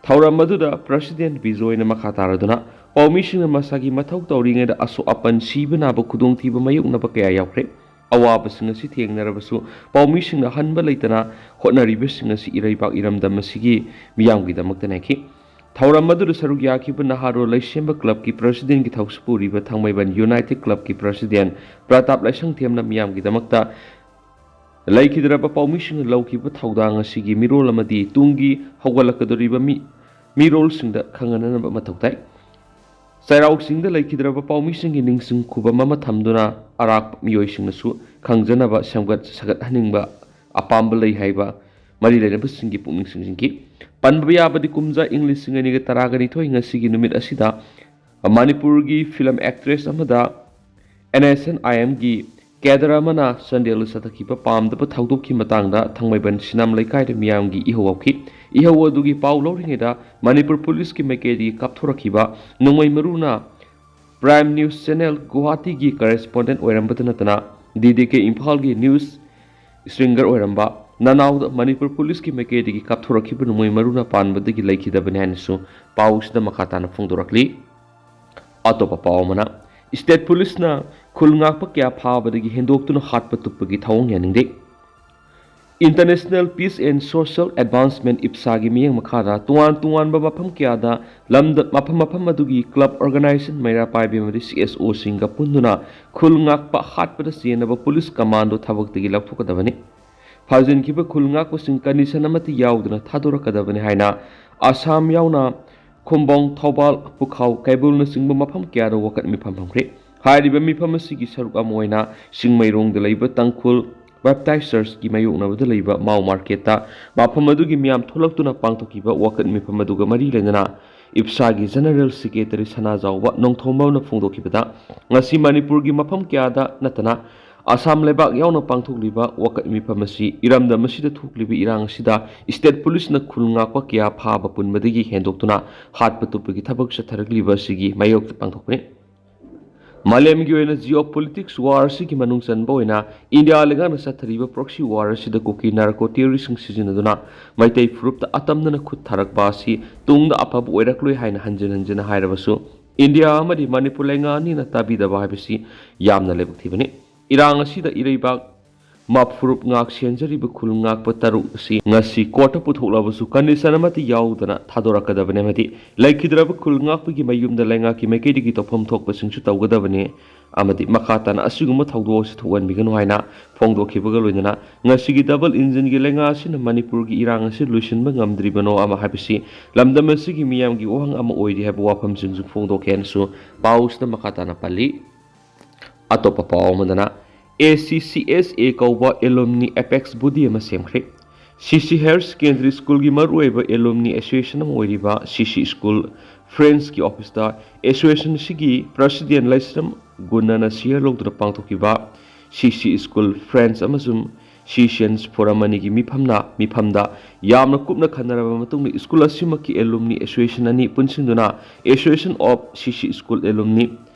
ꯊꯧꯔꯝ ꯑꯗꯨꯗ president ꯕꯤꯖꯣꯏꯅ ꯃꯈꯥ ꯇꯥꯔꯗꯨꯅ ꯄꯥꯎꯃꯤꯁꯤꯡꯅ ꯃꯁꯥꯒꯤ ꯃꯊꯧ ꯇꯧꯔꯤꯉꯩꯗ ꯑꯁꯣꯛ ꯑꯄꯟ, ꯁꯤꯕ ꯅꯥꯕ, ꯈꯨꯗꯣꯡꯊꯤꯕ ꯃꯥꯌꯣꯛꯅꯕ ꯀꯌꯥ ꯌꯥꯎꯈ꯭ꯔꯦ꯫ ꯑꯋꯥꯕꯁꯤꯡ ꯑꯁꯤ ꯊꯦꯡꯅꯔꯕꯁꯨ ꯄꯥꯎꯃꯤꯁꯤꯡꯅ ꯍꯟꯕ ꯂꯩꯇꯅ ꯍꯣꯠꯅꯔꯤꯕꯁꯤꯡ ꯑꯁꯤ ꯏꯔꯩꯕꯥꯛ ꯏꯔꯝꯗꯝ ꯑꯁꯤꯒꯤ ꯃꯤꯌꯥꯝꯒꯤꯗꯃꯛꯇꯅꯤ ꯍꯥꯏꯈꯤ꯫ ꯊꯧꯔꯝ ꯑꯗꯨꯗ ꯁꯔꯨꯛ ꯌꯥꯈꯤꯕ ꯅꯍꯥꯔꯣꯜ ꯂꯩꯁꯦꯝꯕ club ꯀꯤ president ꯀꯤ ꯊꯧꯁꯤꯜ ꯄꯨꯔꯤꯕ ꯊꯥꯡꯃꯩꯕꯟ United Club ꯀꯤ president ꯄ꯭ꯔꯇꯥꯞ ꯂꯥꯏꯁꯪꯊꯦꯝꯅ ꯃꯤꯌꯥꯝꯒꯤꯗꯃꯛꯇ ꯂꯩꯈꯤꯗ꯭ꯔꯕ ꯄꯥꯎꯃꯤꯁꯤꯡꯅ ꯂꯧꯈꯤꯕ ꯊꯧꯗꯥꯡ ꯑꯁꯤꯒꯤ ꯃꯤꯔꯣꯜ ꯑꯃꯗꯤ ꯇꯨꯡꯒꯤ ꯍꯧꯒꯠꯂꯛꯀꯗꯧꯔꯤꯕ ꯃꯤ-, ꯃꯤꯔꯣꯜꯁꯤꯡꯗ ꯈꯪꯍꯟꯅꯅꯕ ꯃꯊꯧ ꯇꯥꯏ꯫ ꯆꯩꯔꯥꯎ ꯆꯤꯡꯗ ꯂꯩꯈꯤꯗ꯭ꯔꯕ ꯄꯥꯎꯃꯤꯁꯤꯡꯒꯤ ꯅꯤꯡꯁꯤꯡ ꯈꯨꯕꯝ ꯑꯃ ꯊꯝꯗꯨꯅ ꯑꯔꯥꯛꯄ ꯃꯤꯑꯣꯏꯁꯤꯡꯅꯁꯨ ꯈꯪꯖꯅꯕ ꯁꯦꯝꯒꯠ ꯁꯥꯒꯠꯍꯟꯅꯤꯡꯕ ꯑꯄꯥꯝꯕ ꯂꯩ ꯍꯥꯏꯕ ꯃꯔꯤ ꯂꯩꯅꯕꯁꯤꯡꯒꯤ ꯄꯨꯛꯅꯤꯡ ꯆꯤꯡꯁꯤꯟꯈꯤ꯫ ꯄꯟꯕ ꯌꯥꯕꯗꯤ ꯀꯨꯝꯖꯥ ꯏꯪ ꯂꯤꯁꯤꯡ ꯑꯅꯤꯒ ꯇꯔꯥꯒ ꯅꯤꯊꯣꯏ ꯉꯁꯤꯒꯤ ꯅꯨꯃꯤꯠ ꯑꯁꯤꯗ ꯃꯅꯤꯄꯨꯔꯒꯤ film actress ꯑꯃꯗ N S N I M ꯒꯤ cadre ꯑꯃꯅ ꯆꯥꯟꯗꯦꯜꯗ ꯆꯠꯊꯈꯤꯕ ꯄꯥꯝꯗꯕ ꯊꯧꯗꯣꯛꯀꯤ ꯃꯇꯥꯡꯗ ꯊꯥꯡꯃꯩꯕꯟ ꯁꯤꯅꯥꯝ ꯂꯩꯀꯥꯏꯗ ꯃꯤꯌꯥꯝꯒꯤ ꯏꯍꯧ ꯍꯧꯈꯤ꯫ ꯏꯍꯧ ꯑꯗꯨꯒꯤ ꯄꯥꯎ ꯂꯧꯔꯤꯉꯩꯗ ꯃꯅꯤꯄꯨꯔ ꯄꯨꯂꯤꯁꯀꯤ ꯃꯥꯏꯀꯩꯗꯒꯤ ꯀꯥꯞꯊꯣꯔꯛꯈꯤꯕ ꯅꯣꯡꯃꯩ ꯃꯔꯨꯅ Prime News Channel ꯒꯨꯋꯥꯍꯥꯇꯤꯒꯤ correspondent ꯑꯣꯏꯔꯝꯕꯇ ꯅꯠꯇꯅ D D K ꯏꯝꯐꯥꯜꯒꯤ news stringer ꯑꯣꯏꯔꯝꯕ ꯅꯅꯥꯎꯗ ꯃꯅꯤꯄꯨꯔ ꯄꯨꯂꯤꯁꯀꯤ ꯃꯥꯏꯀꯩꯗꯒꯤ ꯀꯥꯞꯊꯣꯔꯛꯈꯤꯕ ꯅꯣꯡꯃꯩ ꯃꯔꯨꯅ ꯄꯥꯟꯕꯗꯒꯤ ꯂꯩꯈꯤꯗꯕꯅꯤ ꯍꯥꯏꯅꯁꯨ ꯄꯥꯎꯁꯤꯗ ꯃꯈꯥ ꯇꯥꯅ ꯐꯣꯡꯗꯣꯔꯛꯂꯤ꯫ ꯑꯇꯣꯞꯄ ꯄꯥꯎ ꯑꯃꯅ, state ꯄꯨꯂꯤꯁꯅ ꯈꯨꯜ ꯉꯥꯛꯄ ꯀꯌꯥ ꯐꯥꯕꯗꯒꯤ ꯍꯦꯟꯗꯣꯛꯇꯨꯅ ꯍꯥꯠꯄ ꯇꯨꯞꯄꯒꯤ ꯊꯧꯑꯣꯡ ꯌꯥꯅꯤꯡꯗꯦ꯫ International Peace and Social Advancement, ꯏꯞꯁꯥꯒꯤ ꯃꯤꯠꯌꯦꯡ ꯃꯈꯥꯗ ꯇꯣꯉꯥꯟ ꯇꯣꯉꯥꯟꯕ ꯃꯐꯝ ꯀꯌꯥꯗ ꯂꯝꯗ-, ꯃꯐꯝ ꯃꯐꯝ ꯑꯗꯨꯒꯤ club organization, ꯃꯩꯔꯥ ꯄꯥꯏꯕꯤ ꯑꯃꯗꯤ C S O ꯁꯤꯡꯒ ꯄꯨꯟꯗꯨꯅ ꯈꯨꯜ ꯉꯥꯛꯄ ꯍꯥꯠꯄꯗ ꯆꯦꯟꯅꯕ ꯄꯨꯂꯤꯁ commando ꯊꯕꯛꯇꯒꯤ ꯂꯧꯊꯣꯛꯀꯗꯕꯅꯤ꯫ ꯐꯥꯖꯤꯟꯈꯤꯕ ꯈꯨꯜ ꯉꯥꯛꯄꯁꯤꯡ condition ꯑꯃꯠꯇ ꯌꯥꯎꯗꯅ ꯊꯥꯗꯣꯔꯛꯀꯗꯕꯅꯤ ꯍꯥꯏꯅ ꯑꯁꯥꯝ ꯌꯥꯎꯅ ꯈꯨꯝꯕꯣꯡ, ꯊꯧꯕꯥꯜ, ꯄꯨꯈꯥꯎ, ꯀꯩꯕꯨꯜꯅꯆꯤꯡꯕ ꯃꯐꯝ ꯀꯌꯥꯗ ꯋꯥꯀꯠ ꯃꯤꯐꯝ ꯐꯝꯈ꯭ꯔꯦ꯫ ꯍꯥꯏꯔꯤꯕ ꯃꯤꯐꯝ ꯑꯁꯤꯒꯤ ꯁꯔꯨꯛ ꯑꯃ ꯑꯣꯏꯅ ꯆꯤꯡꯃꯩꯔꯣꯡꯗ ꯂꯩꯕ ꯇꯥꯡꯈꯨꯜ ꯕꯦꯞꯇꯥꯏꯁ ꯆꯔꯆꯀꯤ ꯃꯥꯌꯣꯛꯅꯕꯗ ꯂꯩꯕ ꯃꯥꯎ ꯃꯥꯔꯀꯦꯠꯇ ꯃꯐꯝ ꯑꯗꯨꯒꯤ ꯃꯤꯌꯥꯝ ꯊꯣꯛꯂꯛꯇꯨꯅ ꯄꯥꯡꯊꯣꯛꯈꯤꯕ ꯋꯥꯀꯠ ꯃꯤꯐꯝ ꯑꯗꯨꯒ ꯃꯔꯤ ꯂꯩꯅꯅ ꯏꯞꯁꯥꯒꯤ ꯖꯦꯅꯔꯦꯜ ꯁꯦꯀ꯭ꯔꯦꯇꯔꯤ ꯁꯅꯥꯖꯥꯎꯕ ꯅꯣꯡꯊꯣꯝꯕꯝꯅ ꯐꯣꯡꯗꯣꯛꯈꯤꯕꯗ, ꯉꯁꯤ ꯃꯅꯤꯄꯨꯔꯒꯤ ꯃꯐꯝ ꯀꯌꯥꯗ ꯅꯠꯇꯅ ꯑꯁꯥꯝ ꯂꯩꯕꯥꯛ ꯌꯥꯎꯅ ꯄꯥꯡꯊꯣꯛꯂꯤꯕ ꯋꯥꯀꯠ ꯃꯤꯐꯝ ꯑꯁꯤ ꯏꯔꯝꯗꯝ ꯑꯁꯤꯗ ꯊꯣꯛꯂꯤꯕ ꯏꯔꯥꯡ ꯑꯁꯤꯗ state policeꯅ ꯈꯨꯜ ꯉꯥꯛꯄ ꯀꯌꯥ ꯐꯥꯕ ꯄꯨꯟꯕꯗꯒꯤ ꯍꯦꯟꯗꯣꯛꯇꯨꯅ ꯍꯥꯠꯄ ꯇꯨꯞꯄꯒꯤ ꯊꯕꯛ ꯆꯠꯊꯔꯛꯂꯤꯕ ꯑꯁꯤꯒꯤ ꯃꯥꯌꯣꯛꯇ ꯄꯥꯡꯊꯣꯛꯄꯅꯤ꯫ ꯃꯥꯂꯦꯝꯒꯤ ꯑꯣꯏꯅ geopolitics war ꯑꯁꯤꯒꯤ ꯃꯅꯨꯡ ꯆꯟꯕ ꯑꯣꯏꯅ ꯏꯟꯗꯤꯌꯥ ꯂꯩꯉꯥꯛꯅ ꯆꯠꯊꯔꯤꯕ proxy war ꯑꯁꯤꯗ ꯀꯨꯀꯤ narco terroristꯁꯤꯡ ꯁꯤꯖꯤꯟꯅꯗꯨꯅ ꯃꯩꯇꯩ ꯐꯨꯔꯨꯞꯇ ꯑꯇꯝꯅꯅ ꯈꯨꯠ ꯊꯥꯔꯛꯄ ꯑꯁꯤ ꯇꯨꯡꯗ ꯑꯐꯕ ꯑꯣꯏꯔꯛꯂꯣꯏ ꯍꯥꯏꯅ ꯍꯟꯖꯤꯟ ꯍꯟꯖꯤꯟ ꯍꯥꯏꯔꯕꯁꯨ, ꯏꯟꯗꯤꯌꯥ ꯑꯃꯗꯤ ꯃꯅꯤꯄꯨꯔ ꯂꯩꯉꯥꯛ ꯑꯅꯤꯅ ꯇꯥꯕꯤꯗꯕ ꯍꯥꯏꯕꯁꯤ ꯌꯥꯝꯅ ꯂꯥꯏꯕꯛ ꯊꯤꯕꯅꯤ꯫ ꯏꯔꯥꯡ ꯑꯁꯤꯗ ꯏꯔꯩꯕꯥꯛ ꯃꯥ ꯐꯨꯔꯨꯞ ꯉꯥꯛ ꯁꯦꯟꯖꯔꯤꯕ ꯈꯨꯜ ꯉꯥꯛꯄ ꯇꯔꯨꯛ ꯑꯁꯤ ꯉꯁꯤ courtꯇ ꯄꯨꯊꯣꯛꯂꯕꯁꯨ condition ꯑꯃꯠꯇ ꯌꯥꯎꯗꯅ ꯊꯥꯗꯣꯔꯛꯀꯗꯕꯅꯤ ꯑꯃꯗꯤ ꯂꯩꯈꯤꯗ꯭ꯔꯕ ꯈꯨꯜ ꯉꯥꯛꯄꯒꯤ ꯃꯌꯨꯝꯗ ꯂꯩꯉꯥꯛꯀꯤ ꯃꯥꯏꯀꯩꯗꯒꯤ ꯇꯧꯐꯝ ꯊꯣꯛꯄꯁꯤꯡꯁꯨ ꯇꯧꯒꯗꯕꯅꯤ ꯑꯃꯗꯤ ꯃꯈꯥ ꯇꯥꯅ ꯑꯁꯤꯒꯨꯝꯕ ꯊꯧꯗꯣꯛ ꯑꯁꯤ ꯊꯣꯛꯍꯟꯕꯤꯒꯅꯨ ꯍꯥꯏꯅ ꯐꯣꯡꯗꯣꯛꯈꯤꯕꯒ ꯂꯣꯏꯅꯅ ꯉꯁꯤꯒꯤ double engineꯒꯤ ꯂꯩꯉꯥꯛ ꯑꯁꯤꯅ ꯃꯅꯤꯄꯨꯔꯒꯤ ꯏꯔꯥꯡ ꯑꯁꯤ ꯂꯣꯏꯁꯤꯟꯕ ꯉꯝꯗ꯭ꯔꯤꯕꯅꯣ ꯑꯃ ꯍꯥꯏꯕꯁꯤ ꯂꯝꯗꯝ ꯑꯁꯤꯒꯤ ꯃꯤꯌꯥꯝꯒꯤ ꯋꯥꯍꯪ ꯑꯃ ꯑꯣꯏꯔꯤ ꯍꯥꯏꯕ ꯋꯥꯐꯝꯁꯤꯡꯁꯨ ꯐꯣꯡꯗꯣꯛꯀꯦ ꯍꯥꯏꯅꯁꯨ ꯄꯥꯎꯁꯤꯗ ꯃꯈꯥ ꯇꯥꯅ ꯄꯜꯂꯤ꯫ ꯑꯇꯣꯞꯄ ꯄꯥꯎ ꯑꯃꯗꯅ, A C C S A ꯀꯧꯕ alumni apex body ꯑꯃ ꯁꯦꯝꯈ꯭ꯔꯦ꯫ C C Higher Secondary Schoolꯒꯤ ꯃꯔꯨꯑꯣꯏꯕ alumni association ꯑꯃ ꯑꯣꯏꯔꯤꯕ C C School Friendsꯀꯤ officeꯇ association ꯑꯁꯤꯒꯤ president ꯂꯩꯁ꯭ꯔꯝ ꯒꯨꯟꯅꯅ chair ꯂꯧꯗꯨꯅ ꯄꯥꯡꯊꯣꯛꯈꯤꯕ C C School Friends ꯑꯃꯁꯨꯡ C C N Forum ꯑꯅꯤꯒꯤ ꯃꯤꯐꯝꯅ, ꯃꯤꯐꯝꯗ ꯌꯥꯝꯅ ꯀꯨꯞꯅ ꯈꯟꯅꯔꯕ ꯃꯇꯨꯡꯗ school ꯑꯁꯤꯃꯛꯀꯤ alumni association ꯑꯅꯤ ꯄꯨꯟꯁꯤꯟꯗꯨꯅ Association of C C School Alumni,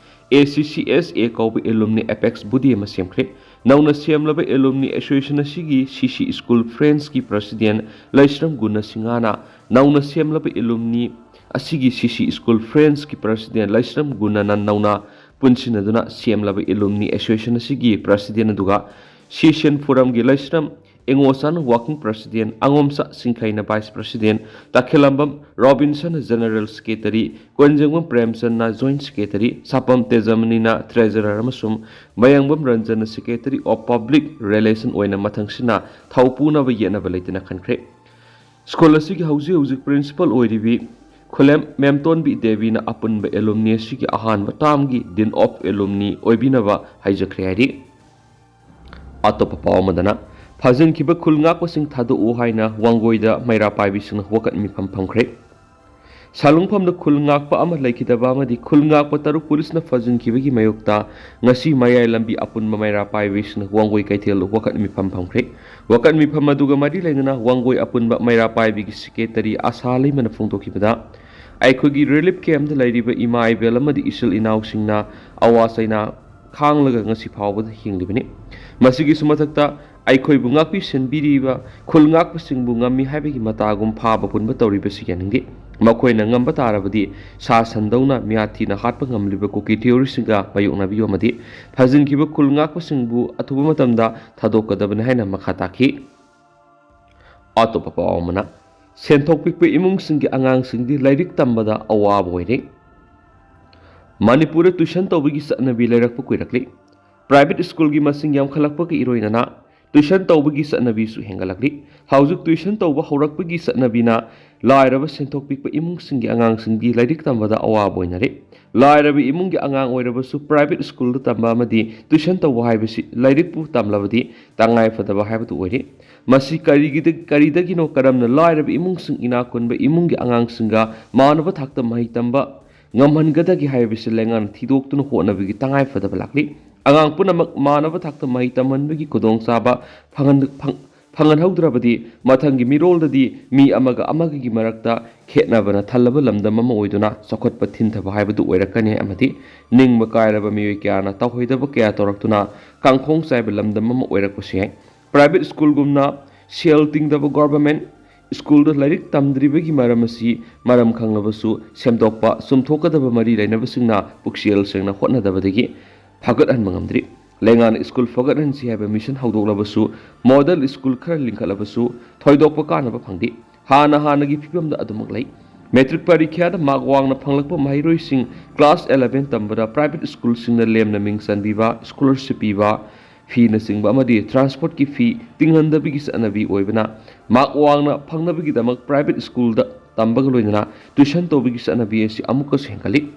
A C C S A ꯀꯧꯕ alumni apex body ꯑꯃ ꯁꯦꯝꯈ꯭ꯔꯦ꯫ ꯅꯧꯅ ꯁꯦꯝꯂꯕ alumni association ꯑꯁꯤꯒꯤ C C School Friendsꯀꯤ president ꯂꯩꯁ꯭ꯔꯝ ꯒꯨꯟꯅ ꯁꯤꯡꯍꯅ ꯅꯧꯅ ꯁꯦꯝꯂꯕ alumni ꯑꯁꯤꯒꯤ C C School Friendsꯀꯤ president Leishram ꯒꯨꯟꯅꯅ ꯅꯧꯅ ꯄꯨꯟꯁꯤꯟꯅꯗꯨꯅ ꯁꯦꯝꯂꯕ alumni association ꯑꯁꯤꯒꯤ president ꯑꯗꯨꯒ C C N Forumꯒꯤ ꯂꯩꯁ꯭ꯔꯝ ꯏꯉꯣꯁꯟ Working President, ꯑꯉꯣꯝꯆꯥ ꯁꯤꯡꯈꯩꯅ Vice President, Takhellambam Robinson General Secretary, Konjengbam ꯄ꯭ꯔꯦꯝꯆꯟꯗꯅ Joint Secretary, ꯁꯥꯄꯝ ꯇꯦꯖꯃꯅꯤꯅ Treasurer ꯑꯃꯁꯨꯡ ꯃꯌꯥꯡꯕꯝ ꯔꯟꯖꯟꯅ Secretary of Public Relation ꯑꯣꯏꯅ ꯃꯊꯪꯁꯤꯠꯅ ꯊꯧ ꯄꯨꯅꯕ ꯌꯦꯠꯅꯕ ꯂꯩꯇꯅ ꯈꯟꯈ꯭ꯔꯦ꯫ ꯁ꯭ꯀꯨꯜ ꯑꯁꯤꯒꯤ ꯍꯧꯖꯤꯛ ꯍꯧꯖꯤꯛ Principal ꯑꯣꯏꯔꯤꯕꯤ ꯈꯨꯂꯦꯝ ꯃꯦꯝꯇꯣꯟꯕꯤ ꯗꯦꯕꯤꯅ ꯑꯄꯨꯟꯕ alumni ꯑꯁꯤꯒꯤ ꯑꯍꯥꯟꯕ termꯒꯤ Dean of Alumni ꯑꯣꯏꯕꯤꯅꯕ ꯍꯥꯏꯖꯈ꯭ꯔꯦ ꯍꯥꯏꯔꯤ꯫ ꯑꯇꯣꯞꯄ ꯄꯥꯎ ꯑꯃꯗꯅ, ꯐꯥꯖꯤꯟꯈꯤꯕ ꯈꯨꯜ ꯉꯥꯛꯄꯁꯤꯡ ꯊꯥꯗꯣꯛꯎ ꯍꯥꯏꯅ ꯋꯥꯡꯒꯣꯏꯗ ꯃꯩꯔꯥ ꯄꯥꯏꯕꯤꯁꯤꯡꯅ ꯋꯥꯀꯠ ꯃꯤꯐꯝ ꯐꯝꯈ꯭ꯔꯦ꯫ ꯁꯥꯂꯨꯡꯐꯝꯗ ꯈꯨꯜ ꯉꯥꯛꯄ ꯑꯃ ꯂꯩꯈꯤꯗꯕ ꯑꯃꯗꯤ ꯈꯨꯜ ꯉꯥꯛꯄ ꯇꯔꯨꯛ ꯄꯨꯂꯤꯁꯅ ꯐꯥꯖꯤꯟꯈꯤꯕꯒꯤ ꯃꯥꯌꯣꯛꯇ ꯉꯁꯤ ꯃꯌꯥꯏ ꯂꯝꯕꯤ ꯑꯄꯨꯟꯕ ꯃꯩꯔꯥ ꯄꯥꯏꯕꯤꯁꯤꯡꯅ ꯋꯥꯡꯒꯣꯏ ꯀꯩꯊꯦꯜꯗ ꯋꯥꯀꯠ ꯃꯤꯐꯝ ꯐꯝꯈ꯭ꯔꯦ꯫ ꯋꯥꯀꯠ ꯃꯤꯐꯝ ꯑꯗꯨꯒ ꯃꯔꯤ ꯂꯩꯅꯅ ꯋꯥꯡꯒꯣꯏ ꯑꯄꯨꯟꯕ ꯃꯩꯔꯥ ꯄꯥꯏꯕꯤꯒꯤ Secretary ꯑꯁꯥ ꯂꯩꯃꯅ ꯐꯣꯡꯗꯣꯛꯈꯤꯕꯗ, ꯑꯩꯈꯣꯏꯒꯤ relief campꯇ ꯂꯩꯔꯤꯕ ꯏꯃꯥ ꯏꯕꯦꯜ ꯑꯃꯗꯤ ꯏꯆꯤꯜ ꯏꯅꯥꯎꯁꯤꯡꯅ ꯑꯋꯥ ꯆꯩꯅꯥ ꯈꯥꯡꯂꯒ ꯉꯁꯤ ꯐꯥꯎꯕꯗ ꯍꯤꯡꯂꯤꯕꯅꯤ꯫ ꯃꯁꯤꯒꯤꯁꯨ ꯃꯊꯛꯇ ꯑꯩꯈꯣꯏꯕꯨ ꯉꯥꯛꯄꯤ ꯁꯦꯟꯕꯤꯔꯤꯕ ꯈꯨꯜ ꯉꯥꯛꯄꯁꯤꯡꯕꯨ ꯉꯝꯃꯤ ꯍꯥꯏꯕꯒꯤ ꯃꯇꯥꯒꯨꯝ ꯐꯥꯕ ꯄꯨꯟꯕ ꯇꯧꯔꯤꯕꯁꯤ ꯌꯥꯅꯤꯡꯗꯦ꯫ ꯃꯈꯣꯏꯅ ꯉꯝꯕ ꯇꯥꯔꯕꯗꯤ ꯁꯥ ꯁꯟꯗꯧꯅ ꯃꯤꯌꯥꯊꯤꯅ ꯍꯥꯠꯄ ꯉꯝꯂꯤꯕ ꯀꯨꯀꯤ terroristꯁꯤꯡꯒ ꯃꯥꯌꯣꯛꯅꯕꯤꯌꯨ ꯑꯃꯗꯤ ꯐꯥꯖꯤꯟꯈꯤꯕ ꯈꯨꯜ ꯉꯥꯛꯄꯁꯤꯡꯕꯨ ꯑꯊꯨꯕ ꯃꯇꯝꯗ ꯊꯥꯗꯣꯛꯀꯗꯕꯅꯤ ꯍꯥꯏꯅ ꯃꯈꯥ ꯇꯥꯈꯤ꯫ ꯑꯇꯣꯞꯄ ꯄꯥꯎ ꯑꯃꯅ, ꯁꯦꯟꯊꯣꯛ ꯄꯤꯛꯄ ꯏꯃꯨꯡꯁꯤꯡꯒꯤ ꯑꯉꯥꯡꯁꯤꯡꯗꯤ ꯂꯥꯏꯔꯤꯛ ꯇꯝꯕꯗ ꯑꯋꯥꯕ ꯑꯣꯏꯔꯦ꯫ ꯃꯅꯤꯄꯨꯔꯗ tuition ꯇꯧꯕꯒꯤ ꯆꯠꯅꯕꯤ ꯂꯩꯔꯛꯄ ꯀꯨꯏꯔꯛꯂꯤ꯫ Private schoolꯒꯤ ꯃꯁꯤꯡ ꯌꯥꯝꯈꯠꯂꯛꯄꯒ ꯏꯔꯣꯏꯅꯅ tuition ꯇꯧꯕꯒꯤ ꯆꯠꯅꯕꯤꯁꯨ ꯍꯦꯟꯒꯠꯂꯛꯂꯤ꯫ ꯍꯧꯖꯤꯛ tuition ꯇꯧꯕ ꯍꯧꯔꯛꯄꯒꯤ ꯆꯠꯅꯕꯤꯅ ꯂꯥꯏꯔꯕ ꯁꯦꯟꯊꯣꯛ ꯄꯤꯛꯄ ꯏꯃꯨꯡꯁꯤꯡꯒꯤ ꯑꯉꯥꯡꯁꯤꯡꯗꯤ ꯂꯥꯏꯔꯤꯛ ꯇꯝꯕꯗ ꯑꯋꯥꯕ ꯑꯣꯏꯅꯔꯦ꯫ ꯂꯥꯏꯔꯕ ꯏꯃꯨꯡꯒꯤ ꯑꯉꯥꯡ ꯑꯣꯏꯔꯕꯁꯨ private schoolꯗ ꯇꯝꯕ ꯑꯃꯗꯤ tuition ꯇꯧꯕ ꯍꯥꯏꯕꯁꯤ ꯂꯥꯏꯔꯤꯛꯄꯨ ꯇꯝꯂꯕꯗꯤ ꯇꯉꯥꯏ ꯐꯗꯕ ꯍꯥꯏꯕꯗꯨ ꯑꯣꯏꯔꯦ꯫ ꯃꯁꯤ ꯀꯔꯤꯒꯤꯗ-, ꯀꯔꯤꯗꯒꯤꯅꯣ? ꯀꯔꯝꯅ ꯂꯥꯏꯔꯕ ꯏꯃꯨꯡꯁꯤꯡ ꯏꯅꯥꯛ ꯈꯨꯟꯕ ꯏꯃꯨꯡꯒꯤ ꯑꯉꯥꯡꯁꯤꯡꯒ ꯃꯥꯟꯅꯕ ꯊꯥꯛꯇ ꯃꯍꯩ ꯇꯝꯕ ꯉꯝꯍꯟꯒꯗꯒꯦ ꯍꯥꯏꯕꯁꯤ ꯂꯩꯉꯥꯛꯅ ꯊꯤꯗꯣꯛꯇꯨꯅ ꯍꯣꯠꯅꯕꯒꯤ ꯇꯉꯥꯏ ꯐꯗꯕ ꯂꯥꯛꯂꯤ꯫ ꯑꯉꯥꯡ ꯄꯨꯝꯅꯃꯛ ꯃꯥꯟꯅꯕ ꯊꯥꯛꯇ ꯃꯍꯩ ꯇꯝꯍꯟꯕꯒꯤ ꯈꯨꯗꯣꯡꯆꯥꯕ ꯐꯪꯍꯟ-, ꯐꯪ-, ꯐꯪꯍꯟꯍꯧꯗ꯭ꯔꯕꯗꯤ ꯃꯊꯪꯒꯤ ꯃꯤꯔꯣꯜꯗꯗꯤ ꯃꯤ ꯑꯃꯒ ꯑꯃꯒꯒꯤ ꯃꯔꯛꯇ ꯈꯦꯠꯅꯕꯅ ꯊꯜꯂꯕ ꯂꯝꯗꯝ ꯑꯃ ꯑꯣꯏꯗꯨꯅ ꯆꯥꯎꯈꯠꯄ ꯊꯤꯟꯊꯕ ꯍꯥꯏꯕꯗꯨ ꯑꯣꯏꯔꯛꯀꯅꯤ ꯑꯃꯗꯤ ꯅꯤꯡꯕ ꯀꯥꯏꯔꯕ ꯃꯤꯑꯣꯏ ꯀꯌꯥꯅ ꯇꯧꯍꯩꯗꯕ ꯀꯌꯥ ꯇꯧꯔꯛꯇꯨꯅ ꯀꯥꯡꯈꯣꯡ ꯆꯥꯏꯕ ꯂꯝꯗꯝ ꯑꯃ ꯑꯣꯏꯔꯛꯄꯁꯨ ꯌꯥꯏ꯫ Private schoolꯒꯨꯝꯅ ꯁꯦꯜ ꯇꯤꯡꯗꯕ government schoolꯗ ꯂꯥꯏꯔꯤꯛ ꯇꯝꯗ꯭ꯔꯤꯕꯒꯤ ꯃꯔꯝ ꯑꯁꯤ ꯃꯔꯝ ꯈꯪꯂꯕꯁꯨ ꯁꯦꯝꯗꯣꯛꯄ ꯆꯨꯝꯊꯣꯛꯀꯗꯕ ꯃꯔꯤ ꯂꯩꯅꯕꯁꯤꯡꯅ ꯄꯨꯛꯆꯦꯜ ꯁꯦꯡꯅ ꯍꯣꯠꯅꯗꯕꯗꯒꯤ ꯐꯒꯠꯍꯟꯕ ꯉꯝꯗ꯭ꯔꯤ꯫ ꯂꯩꯉꯥꯛꯅ ꯁ꯭ꯀꯨꯜ ꯐꯒꯠꯍꯟꯁꯤ ꯍꯥꯏꯕ ꯃꯤꯁꯟ ꯍꯧꯗꯣꯛꯂꯕꯁꯨ, ꯃꯣꯗꯦꯜ ꯁ꯭ꯀꯨꯜ ꯈꯔ ꯂꯤꯡꯈꯠꯂꯕꯁꯨ, ꯊꯣꯏꯗꯣꯛꯄ ꯀꯥꯟꯅꯕ ꯐꯪꯗꯦ꯫ ꯍꯥꯟꯅ ꯍꯥꯟꯅꯒꯤ ꯐꯤꯕꯝꯗ ꯑꯗꯨꯃꯛ ꯂꯩ꯫ ꯃꯦꯇ꯭ꯔꯤꯛ ꯄꯔꯤꯈ꯭ꯌꯥꯗ ꯃꯥꯔꯛ ꯋꯥꯡꯅ ꯐꯪꯂꯛꯄ ꯃꯍꯩꯔꯣꯏꯁꯤꯡ ꯀ꯭ꯂꯥꯁ ꯑꯦꯂꯚꯦꯟ ꯇꯝꯕꯗ ꯄ꯭ꯔꯥꯏꯚꯦꯠ ꯁ꯭ꯀꯨꯜꯁꯤꯡꯅ ꯂꯦꯝꯅ ꯃꯤꯡ ꯆꯟꯕꯤꯕ, ꯁ꯭ꯀꯣꯂꯔꯁꯤꯞ ꯄꯤꯕ, ꯐꯤꯅꯆꯤꯡꯕ ꯑꯃꯗꯤ ꯇ꯭ꯔꯥꯟꯁꯄꯣꯔꯠꯀꯤ ꯐꯤ ꯇꯤꯡꯍꯟꯗꯕꯒꯤ ꯆꯠꯅꯕꯤ ꯑꯣꯏꯕꯅ, ꯃꯥꯔꯛ ꯋꯥꯡꯅ ꯐꯪꯅꯕꯒꯤꯗꯃꯛ ꯄ꯭ꯔꯥꯏꯚꯦꯠ ꯁ꯭ꯀꯨꯜꯗ ꯇꯝꯕꯒ ꯂꯣꯏꯅꯅ ꯇ꯭ꯌꯨꯁꯟ ꯇꯧꯕꯒꯤ ꯆꯠꯅꯕꯤ ꯑꯁꯤ ꯑꯃꯨꯛꯀꯁꯨ ꯍꯦꯟꯒꯠꯂꯤ꯫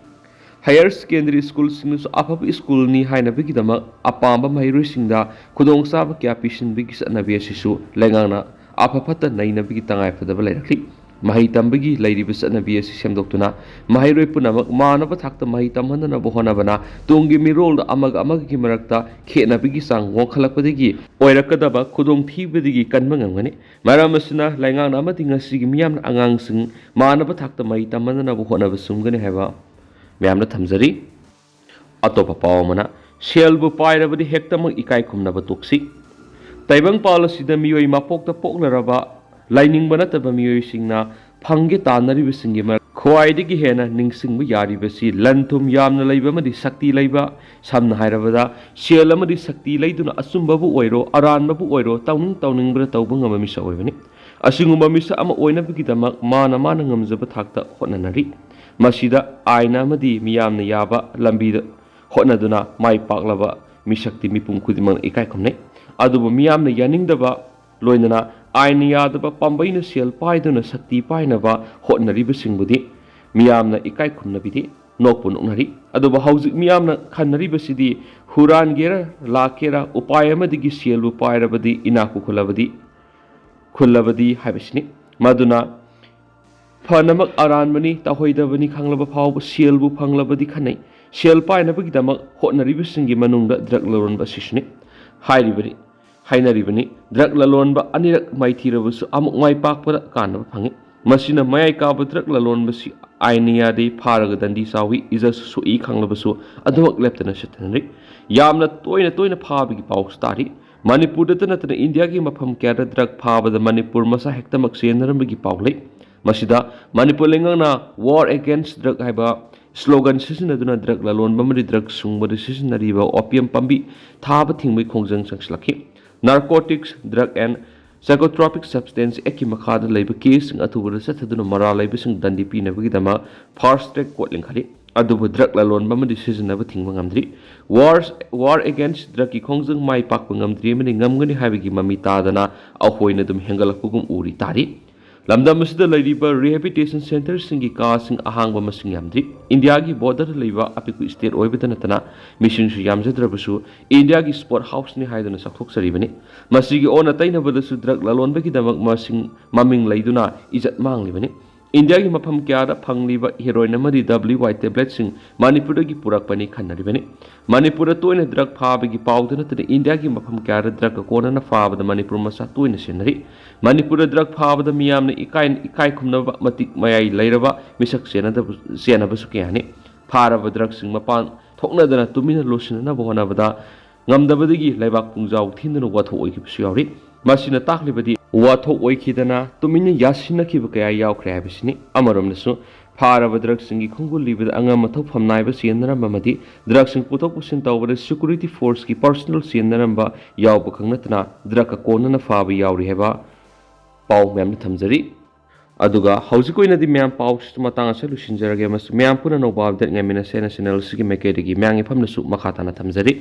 ꯍꯥꯌꯔ ꯁꯦꯀꯦꯟꯗꯔꯤ ꯁ꯭ꯀꯨꯜꯁꯤꯡꯗꯁꯨ ꯑꯐꯕ ꯁ꯭ꯀꯨꯜꯅꯤ ꯍꯥꯏꯅꯕꯒꯤꯗꯃꯛ ꯑꯄꯥꯝꯕ ꯃꯍꯩꯔꯣꯏꯁꯤꯡꯗ ꯈꯨꯗꯣꯡꯆꯥꯕ ꯀꯌꯥ ꯄꯤꯁꯤꯟꯕꯒꯤ ꯆꯠꯅꯕꯤ ꯑꯁꯤꯁꯨ ꯂꯩꯉꯥꯛꯅ ꯑꯐ ꯐꯠꯇ ꯅꯩꯅꯕꯒꯤ ꯇꯉꯥꯏꯐꯗꯕ ꯂꯩꯔꯛꯂꯤ꯫ ꯃꯍꯩ ꯇꯝꯕꯒꯤ ꯂꯩꯔꯤꯕ ꯆꯠꯅꯕꯤ ꯑꯁꯤ ꯁꯦꯝꯗꯣꯛꯇꯨꯅ ꯃꯍꯩꯔꯣꯏ ꯄꯨꯝꯅꯃꯛ ꯃꯥꯟꯅꯕ ꯊꯥꯛꯇ ꯃꯍꯩ ꯇꯝꯍꯟꯅꯅꯕ ꯍꯣꯠꯅꯕꯅ ꯇꯨꯡꯒꯤ ꯃꯤꯔꯣꯜꯗ ꯑꯃꯒ ꯑꯃꯒꯒꯤ ꯃꯔꯛꯇ ꯈꯦꯠꯅꯕꯒꯤ ꯆꯥꯡ ꯋꯥꯡꯈꯠꯂꯛꯄꯗꯒꯤ ꯑꯣꯏꯔꯛꯀꯗꯕ ꯈꯨꯗꯣꯡꯊꯤꯕꯗꯒꯤ ꯀꯟꯕ ꯉꯝꯒꯅꯤ꯫ ꯃꯔꯝ ꯑꯁꯤꯅ ꯂꯩꯉꯥꯛꯅ ꯑꯃꯗꯤ ꯉꯁꯤꯒꯤ ꯃꯤꯌꯥꯝꯅ ꯑꯉꯥꯡꯁꯤꯡ ꯃꯥꯟꯅꯕ ꯊꯥꯛꯇ ꯃꯍꯩ ꯇꯝꯍꯟꯅꯅꯕ ꯍꯣꯠꯅꯕ ꯆꯨꯝꯒꯅꯤ ꯍꯥꯏꯕ ꯃꯌꯥꯝꯅ ꯊꯝꯖꯔꯤ꯫ ꯑꯇꯣꯞꯄ ꯄꯥꯎ ꯑꯃꯅ, "ꯁꯦꯜꯕꯨ ꯄꯥꯏꯔꯕꯗꯤ ꯍꯦꯛꯇꯃꯛ ꯏꯀꯥꯏ ꯈꯨꯝꯅꯕ ꯇꯣꯛꯁꯤ"꯫ ꯇꯥꯏꯕꯪꯄꯥꯜ ꯑꯁꯤꯗ ꯃꯤꯑꯣꯏ ꯃꯄꯣꯛꯇ ꯄꯣꯛꯂꯔꯕ ꯂꯥꯏꯅꯤꯡꯕ ꯅꯠꯇꯕ ꯃꯤꯑꯣꯏꯁꯤꯡꯅ ꯐꯪꯒꯦ ꯇꯥꯟꯅꯔꯤꯕꯁꯤꯡꯒꯤ ꯃꯔꯛ ꯈ꯭ꯋꯥꯏꯗꯒꯤ ꯍꯦꯟꯅ ꯅꯤꯡꯁꯤꯡꯕ ꯌꯥꯔꯤꯕꯁꯤ ꯂꯟ ꯊꯨꯝ ꯌꯥꯝꯅ ꯂꯩꯕ ꯑꯃꯗꯤ ꯁꯛꯇꯤ ꯂꯩꯕ, ꯁꯝꯅ ꯍꯥꯏꯔꯕꯗ ꯁꯦꯜ ꯑꯃꯗꯤ ꯁꯛꯇꯤ ꯂꯩꯗꯨꯅ ꯑꯆꯨꯝꯕꯕꯨ ꯑꯣꯏꯔꯣ, ꯑꯔꯥꯟꯕꯕꯨ ꯑꯣꯏꯔꯣ, ꯇꯧꯅꯤꯡ ꯇꯧꯅꯤꯡꯕꯗ ꯇꯧꯕ ꯉꯝꯕ ꯃꯤꯁꯛ ꯑꯣꯏꯕꯅꯤ꯫ ꯑꯁꯤꯒꯨꯝꯕ ꯃꯤꯁꯛ ꯑꯃ ꯑꯣꯏꯅꯕꯒꯤꯗꯃꯛ ꯃꯥꯅ ꯃꯥꯅ ꯉꯝꯖꯕ ꯊꯥꯛꯇ ꯍꯣꯠꯅꯅꯔꯤ꯫ ꯃꯁꯤꯗ ꯑꯥꯏꯟ ꯑꯃꯗꯤ ꯃꯤꯌꯥꯝꯅ ꯌꯥꯕ ꯂꯝꯕꯤꯗ ꯍꯣꯠꯅꯗꯨꯅ ꯃꯥꯏ ꯄꯥꯛꯂꯕ ꯃꯤꯁꯛꯇꯤ ꯃꯤꯄꯨꯝ ꯈꯨꯗꯤꯡꯃꯛꯅ ꯏꯀꯥꯏ ꯈꯨꯝꯅꯩ꯫ ꯑꯗꯨꯕꯨ ꯃꯤꯌꯥꯝꯅ ꯌꯥꯅꯤꯡꯗꯕ, ꯂꯣꯏꯅꯅ ꯑꯥꯏꯟꯅ ꯌꯥꯗꯕ ꯄꯥꯝꯕꯩꯅ ꯁꯦꯜ ꯄꯥꯏꯗꯨꯅ ꯁꯛꯇꯤ ꯄꯥꯏꯅꯕ ꯍꯣꯠꯅꯔꯤꯕꯁꯤꯡꯕꯨꯗꯤ ꯃꯤꯌꯥꯝꯅ ꯏꯀꯥꯏ ꯈꯨꯝꯅꯕꯤꯗꯦ, ꯅꯣꯛꯄꯨ ꯅꯣꯛꯅꯔꯤ꯫ ꯑꯗꯨꯕꯨ ꯍꯧꯖꯤꯛ ꯃꯤꯌꯥꯝꯅ ꯈꯟꯅꯔꯤꯕꯁꯤꯗꯤ ꯍꯨꯔꯥꯟꯒꯦꯔꯥ ꯂꯥꯛꯀꯦꯔꯥ, ꯎꯄꯥꯏ ꯑꯃꯗꯒꯤ ꯁꯦꯜꯕꯨ ꯄꯥꯏꯔꯕꯗꯤ ꯏꯅꯥꯛꯄꯨ ꯈꯨꯜꯂꯕꯗꯤ, ꯈꯨꯜꯂꯕꯗꯤ ꯍꯥꯏꯕꯁꯤꯅꯤ꯫ ꯃꯗꯨꯅ ꯐꯅꯃꯛ ꯑꯔꯥꯟꯕꯅꯤ, ꯇꯧꯍꯩꯗꯕꯅꯤ ꯈꯪꯂꯕ ꯐꯥꯎꯕ ꯁꯦꯜꯕꯨ ꯐꯪꯂꯕꯗꯤ ꯈꯟꯅꯩ꯫ ꯁꯦꯜ ꯄꯥꯏꯅꯕꯒꯤꯗꯃꯛ ꯍꯣꯠꯅꯔꯤꯕꯁꯤꯡꯒꯤ ꯃꯅꯨꯡꯗ ꯗ꯭ꯔꯒ ꯂꯂꯣꯟꯕ ꯑꯁꯤꯁꯨꯅꯤ꯫ ꯍꯥꯏꯔꯤꯕꯅꯤ, ꯍꯥꯏꯅꯔꯤꯕꯅꯤ, ꯗ꯭ꯔꯒ ꯂꯂꯣꯟꯕ ꯑꯅꯤꯔꯛ ꯃꯥꯏꯊꯤꯔꯕꯁꯨ ꯑꯃꯨꯛ ꯃꯥꯏ ꯄꯥꯛꯄꯗ ꯀꯥꯟꯅꯕ ꯐꯪꯏ꯫ ꯃꯁꯤꯅ ꯃꯌꯥꯏ ꯀꯥꯕ ꯗ꯭ꯔꯒ ꯂꯂꯣꯟꯕꯁꯤ ꯑꯥꯏꯟꯅ ꯌꯥꯗꯦ, ꯐꯥꯔꯒ ꯗꯟꯗꯤ ꯆꯥꯎꯏ, ꯏꯖꯠꯁꯨ ꯁꯣꯛꯏ ꯈꯪꯂꯕꯁꯨ ꯑꯗꯨꯃꯛ ꯂꯦꯞꯇꯅ ꯆꯠꯊꯅꯔꯤ꯫ ꯌꯥꯝꯅ ꯇꯣꯏꯅ ꯇꯣꯏꯅ ꯐꯥꯕꯒꯤ ꯄꯥꯎꯁꯨ ꯇꯥꯔꯤ꯫ ꯃꯅꯤꯄꯨꯔꯗꯇ ꯅꯠꯇꯅ ꯏꯟꯗꯤꯌꯥꯒꯤ ꯃꯐꯝ ꯀꯌꯥꯗ ꯗ꯭ꯔꯒ ꯐꯥꯕꯗ ꯃꯅꯤꯄꯨꯔ ꯃꯆꯥ ꯍꯦꯛꯇꯃꯛ ꯆꯦꯟꯅꯔꯝꯕꯒꯤ ꯄꯥꯎ ꯂꯩ꯫ ꯃꯁꯤꯗ ꯃꯅꯤꯄꯨꯔ ꯂꯩꯉꯥꯛꯅ War Against Drug ꯍꯥꯏꯕ ꯁ꯭ꯂꯣꯒꯟ ꯁꯤꯖꯤꯟꯅꯗꯨꯅ ꯗ꯭ꯔꯒ ꯂꯂꯣꯟꯕ ꯑꯃꯗꯤ ꯗ꯭ꯔꯒ ꯁꯨꯡꯕꯗ ꯁꯤꯖꯤꯟꯅꯔꯤꯕ ꯑꯣꯄꯤꯌꯝ ꯄꯥꯝꯕꯤ ꯊꯥꯕ ꯊꯤꯡꯕꯒꯤ ꯈꯣꯡꯖꯪ ꯆꯪꯁꯤꯜꯂꯛꯈꯤ꯫ Narcotics, Drug and Psychotropic Substance Actꯀꯤ ꯃꯈꯥꯗ ꯂꯩꯕ ꯀꯦꯁꯁꯤꯡ ꯑꯊꯨꯕꯗ ꯆꯠꯊꯗꯨꯅ ꯃꯔꯥꯜ ꯂꯩꯕꯁꯤꯡ ꯗꯟꯗꯤ ꯄꯤꯅꯕꯒꯤꯗꯃꯛ fast track court ꯂꯤꯡꯈꯠꯂꯤ꯫ ꯑꯗꯨꯕꯨ ꯗ꯭ꯔꯒ ꯂꯂꯣꯟꯕ ꯑꯃꯗꯤ ꯁꯤꯖꯤꯟꯅꯕ ꯊꯤꯡꯕ ꯉꯝꯗ꯭ꯔꯤ꯫ Wars, War Against Drugꯀꯤ ꯈꯣꯡꯖꯪ ꯃꯥꯏ ꯄꯥꯛꯄ ꯉꯝꯗ꯭ꯔꯤ ꯑꯃꯗꯤ ꯉꯝꯒꯅꯤ ꯍꯥꯏꯕꯒꯤ ꯃꯃꯤ ꯇꯥꯗꯅ ꯑꯍꯣꯏꯅ ꯑꯗꯨꯝ ꯍꯦꯟꯒꯠꯂꯛꯄꯒꯨꯝ ꯎꯔꯤ ꯇꯥꯔꯤ꯫ ꯂꯝꯗꯝ ꯑꯁꯤꯗ ꯂꯩꯔꯤꯕ rehabilitation centreꯁꯤꯡꯒꯤ ꯀꯥꯁꯤꯡ ꯑꯍꯥꯡꯕ ꯃꯁꯤꯡ ꯌꯥꯝꯗ꯭ꯔꯤ꯫ ꯏꯟꯗꯤꯌꯥꯒꯤ borderꯗ ꯂꯩꯕ ꯑꯄꯤꯛꯄ state ꯑꯣꯏꯕꯗ ꯅꯠꯇꯅ ꯃꯤꯁꯤꯡꯁꯨ ꯌꯥꯝꯖꯗ꯭ꯔꯕꯁꯨ ꯏꯟꯗꯤꯌꯥꯒꯤ sport houseꯅꯤ ꯍꯥꯏꯗꯨꯅ ꯆꯥꯎꯊꯣꯛꯆꯔꯤꯕꯅꯤ꯫ ꯃꯁꯤꯒꯤ ꯑꯣꯟꯅ ꯇꯩꯅꯕꯗꯁꯨ ꯗ꯭ꯔꯒ ꯂꯂꯣꯟꯕꯒꯤꯗꯃꯛ ꯃꯁꯤꯡ ꯃꯃꯤꯡ ꯂꯩꯗꯨꯅ ꯏꯖꯠ ꯃꯥꯡꯂꯤꯕꯅꯤ꯫ ꯏꯟꯗꯤꯌꯥꯒꯤ ꯃꯐꯝ ꯀꯌꯥꯗ ꯐꯪꯂꯤꯕ heroin ꯑꯃꯗꯤ W Y tabletꯁꯤꯡ ꯃꯅꯤꯄꯨꯔꯗꯒꯤ ꯄꯨꯔꯛꯄꯅꯤ ꯈꯟꯅꯔꯤꯕꯅꯤ꯫ ꯃꯅꯤꯄꯨꯔꯗ ꯇꯣꯏꯅ ꯗ꯭ꯔꯒ ꯐꯥꯕꯒꯤ ꯄꯥꯎꯗ ꯅꯠꯇꯅ ꯏꯟꯗꯤꯌꯥꯒꯤ ꯃꯐꯝ ꯀꯌꯥꯗ ꯗ꯭ꯔꯒ ꯀꯣꯟꯅꯅ ꯐꯥꯕꯗ ꯃꯅꯤꯄꯨꯔ ꯃꯆꯥ ꯇꯣꯏꯅ ꯁꯤꯖꯤꯟꯅꯔꯤ꯫ ꯃꯅꯤꯄꯨꯔꯗ ꯗ꯭ꯔꯒ ꯐꯥꯕꯗ ꯃꯤꯌꯥꯝꯅ ꯏꯀꯥꯏ ꯏꯀꯥꯏ ꯈꯨꯝꯅꯕ ꯃꯇꯤꯛ ꯃꯌꯥꯏ ꯂꯩꯔꯕ ꯃꯤꯁꯛ ꯆꯦꯟꯅꯗꯕ ꯆꯦꯟꯅꯕꯁꯨ ꯀꯌꯥꯅꯤ꯫ ꯐꯥꯔꯕ ꯗ꯭ꯔꯒꯁꯤꯡ ꯃꯄꯥꯟ ꯊꯣꯛꯅꯗꯅ ꯇꯨꯃꯤꯟꯅ ꯂꯣꯠꯁꯤꯟꯅꯅꯕ ꯍꯣꯠꯅꯕꯗ ꯉꯝꯗꯕꯗꯒꯤ ꯂꯩꯕꯥꯛ ꯄꯨꯡꯖꯥꯎ ꯊꯤꯟꯗꯨꯅ ꯋꯥꯊꯣꯛ ꯑꯣꯏꯈꯤꯕꯁꯨ ꯌꯥꯎꯔꯤ꯫ ꯃꯁꯤꯅ ꯇꯥꯛꯂꯤꯕꯗꯤ ꯋꯥꯊꯣꯛ ꯑꯣꯏꯈꯤꯗꯅ ꯇꯨꯃꯤꯟꯅ ꯌꯥꯁꯤꯟꯅꯈꯤꯕ ꯀꯌꯥ ꯌꯥꯎꯈ꯭ꯔꯦ ꯍꯥꯏꯕꯁꯤꯅꯤ꯫ ꯑꯃꯔꯣꯝꯗꯁꯨ ꯐꯥꯔꯕ ꯗ꯭ꯔꯒꯁꯤꯡꯒꯤ ꯈꯣꯡꯒꯨꯜ ꯂꯤꯕꯗ ꯑꯉꯝ ꯑꯊꯧ ꯐꯝꯅꯥꯏꯕ ꯆꯦꯟꯅꯔꯝꯕ ꯑꯃꯗꯤ ꯗ꯭ꯔꯒꯁꯤꯡ ꯄꯨꯊꯣꯛ ꯄꯨꯁꯤꯟ ꯇꯧꯕꯗ security forceꯀꯤ personnel ꯆꯦꯟꯅꯔꯝꯕ ꯌꯥꯎꯕ ꯈꯛ ꯅꯠꯇꯅ ꯗ꯭ꯔꯒ ꯀꯣꯟꯅꯅ ꯐꯥꯕ ꯌꯥꯎꯔꯤ ꯍꯥꯏꯕ ꯄꯥꯎ ꯃꯌꯥꯝꯅ ꯊꯝꯖꯔꯤ꯫ ꯑꯗꯨꯒ ꯍꯧꯖꯤꯛ ꯑꯣꯏꯅꯗꯤ ꯃꯌꯥꯝ ꯄꯥꯎꯁꯤ ꯃꯇꯥꯡ ꯑꯁꯤꯗ ꯂꯣꯏꯁꯤꯟꯖꯔꯒꯦ꯫ ꯃꯁꯤ ꯃꯌꯥꯝ ꯄꯨꯟꯅ ꯅꯧꯕ update ꯉꯥꯏꯃꯤꯟꯅꯁꯦꯅ channel ꯑꯁꯤꯒꯤ ꯃꯥꯏꯀꯩꯗꯒꯤ ꯃꯌꯥꯝꯒꯤ ꯐꯝꯅꯁꯨ ꯃꯈꯥ ꯇꯥꯅ ꯊꯝꯖꯔꯤ꯫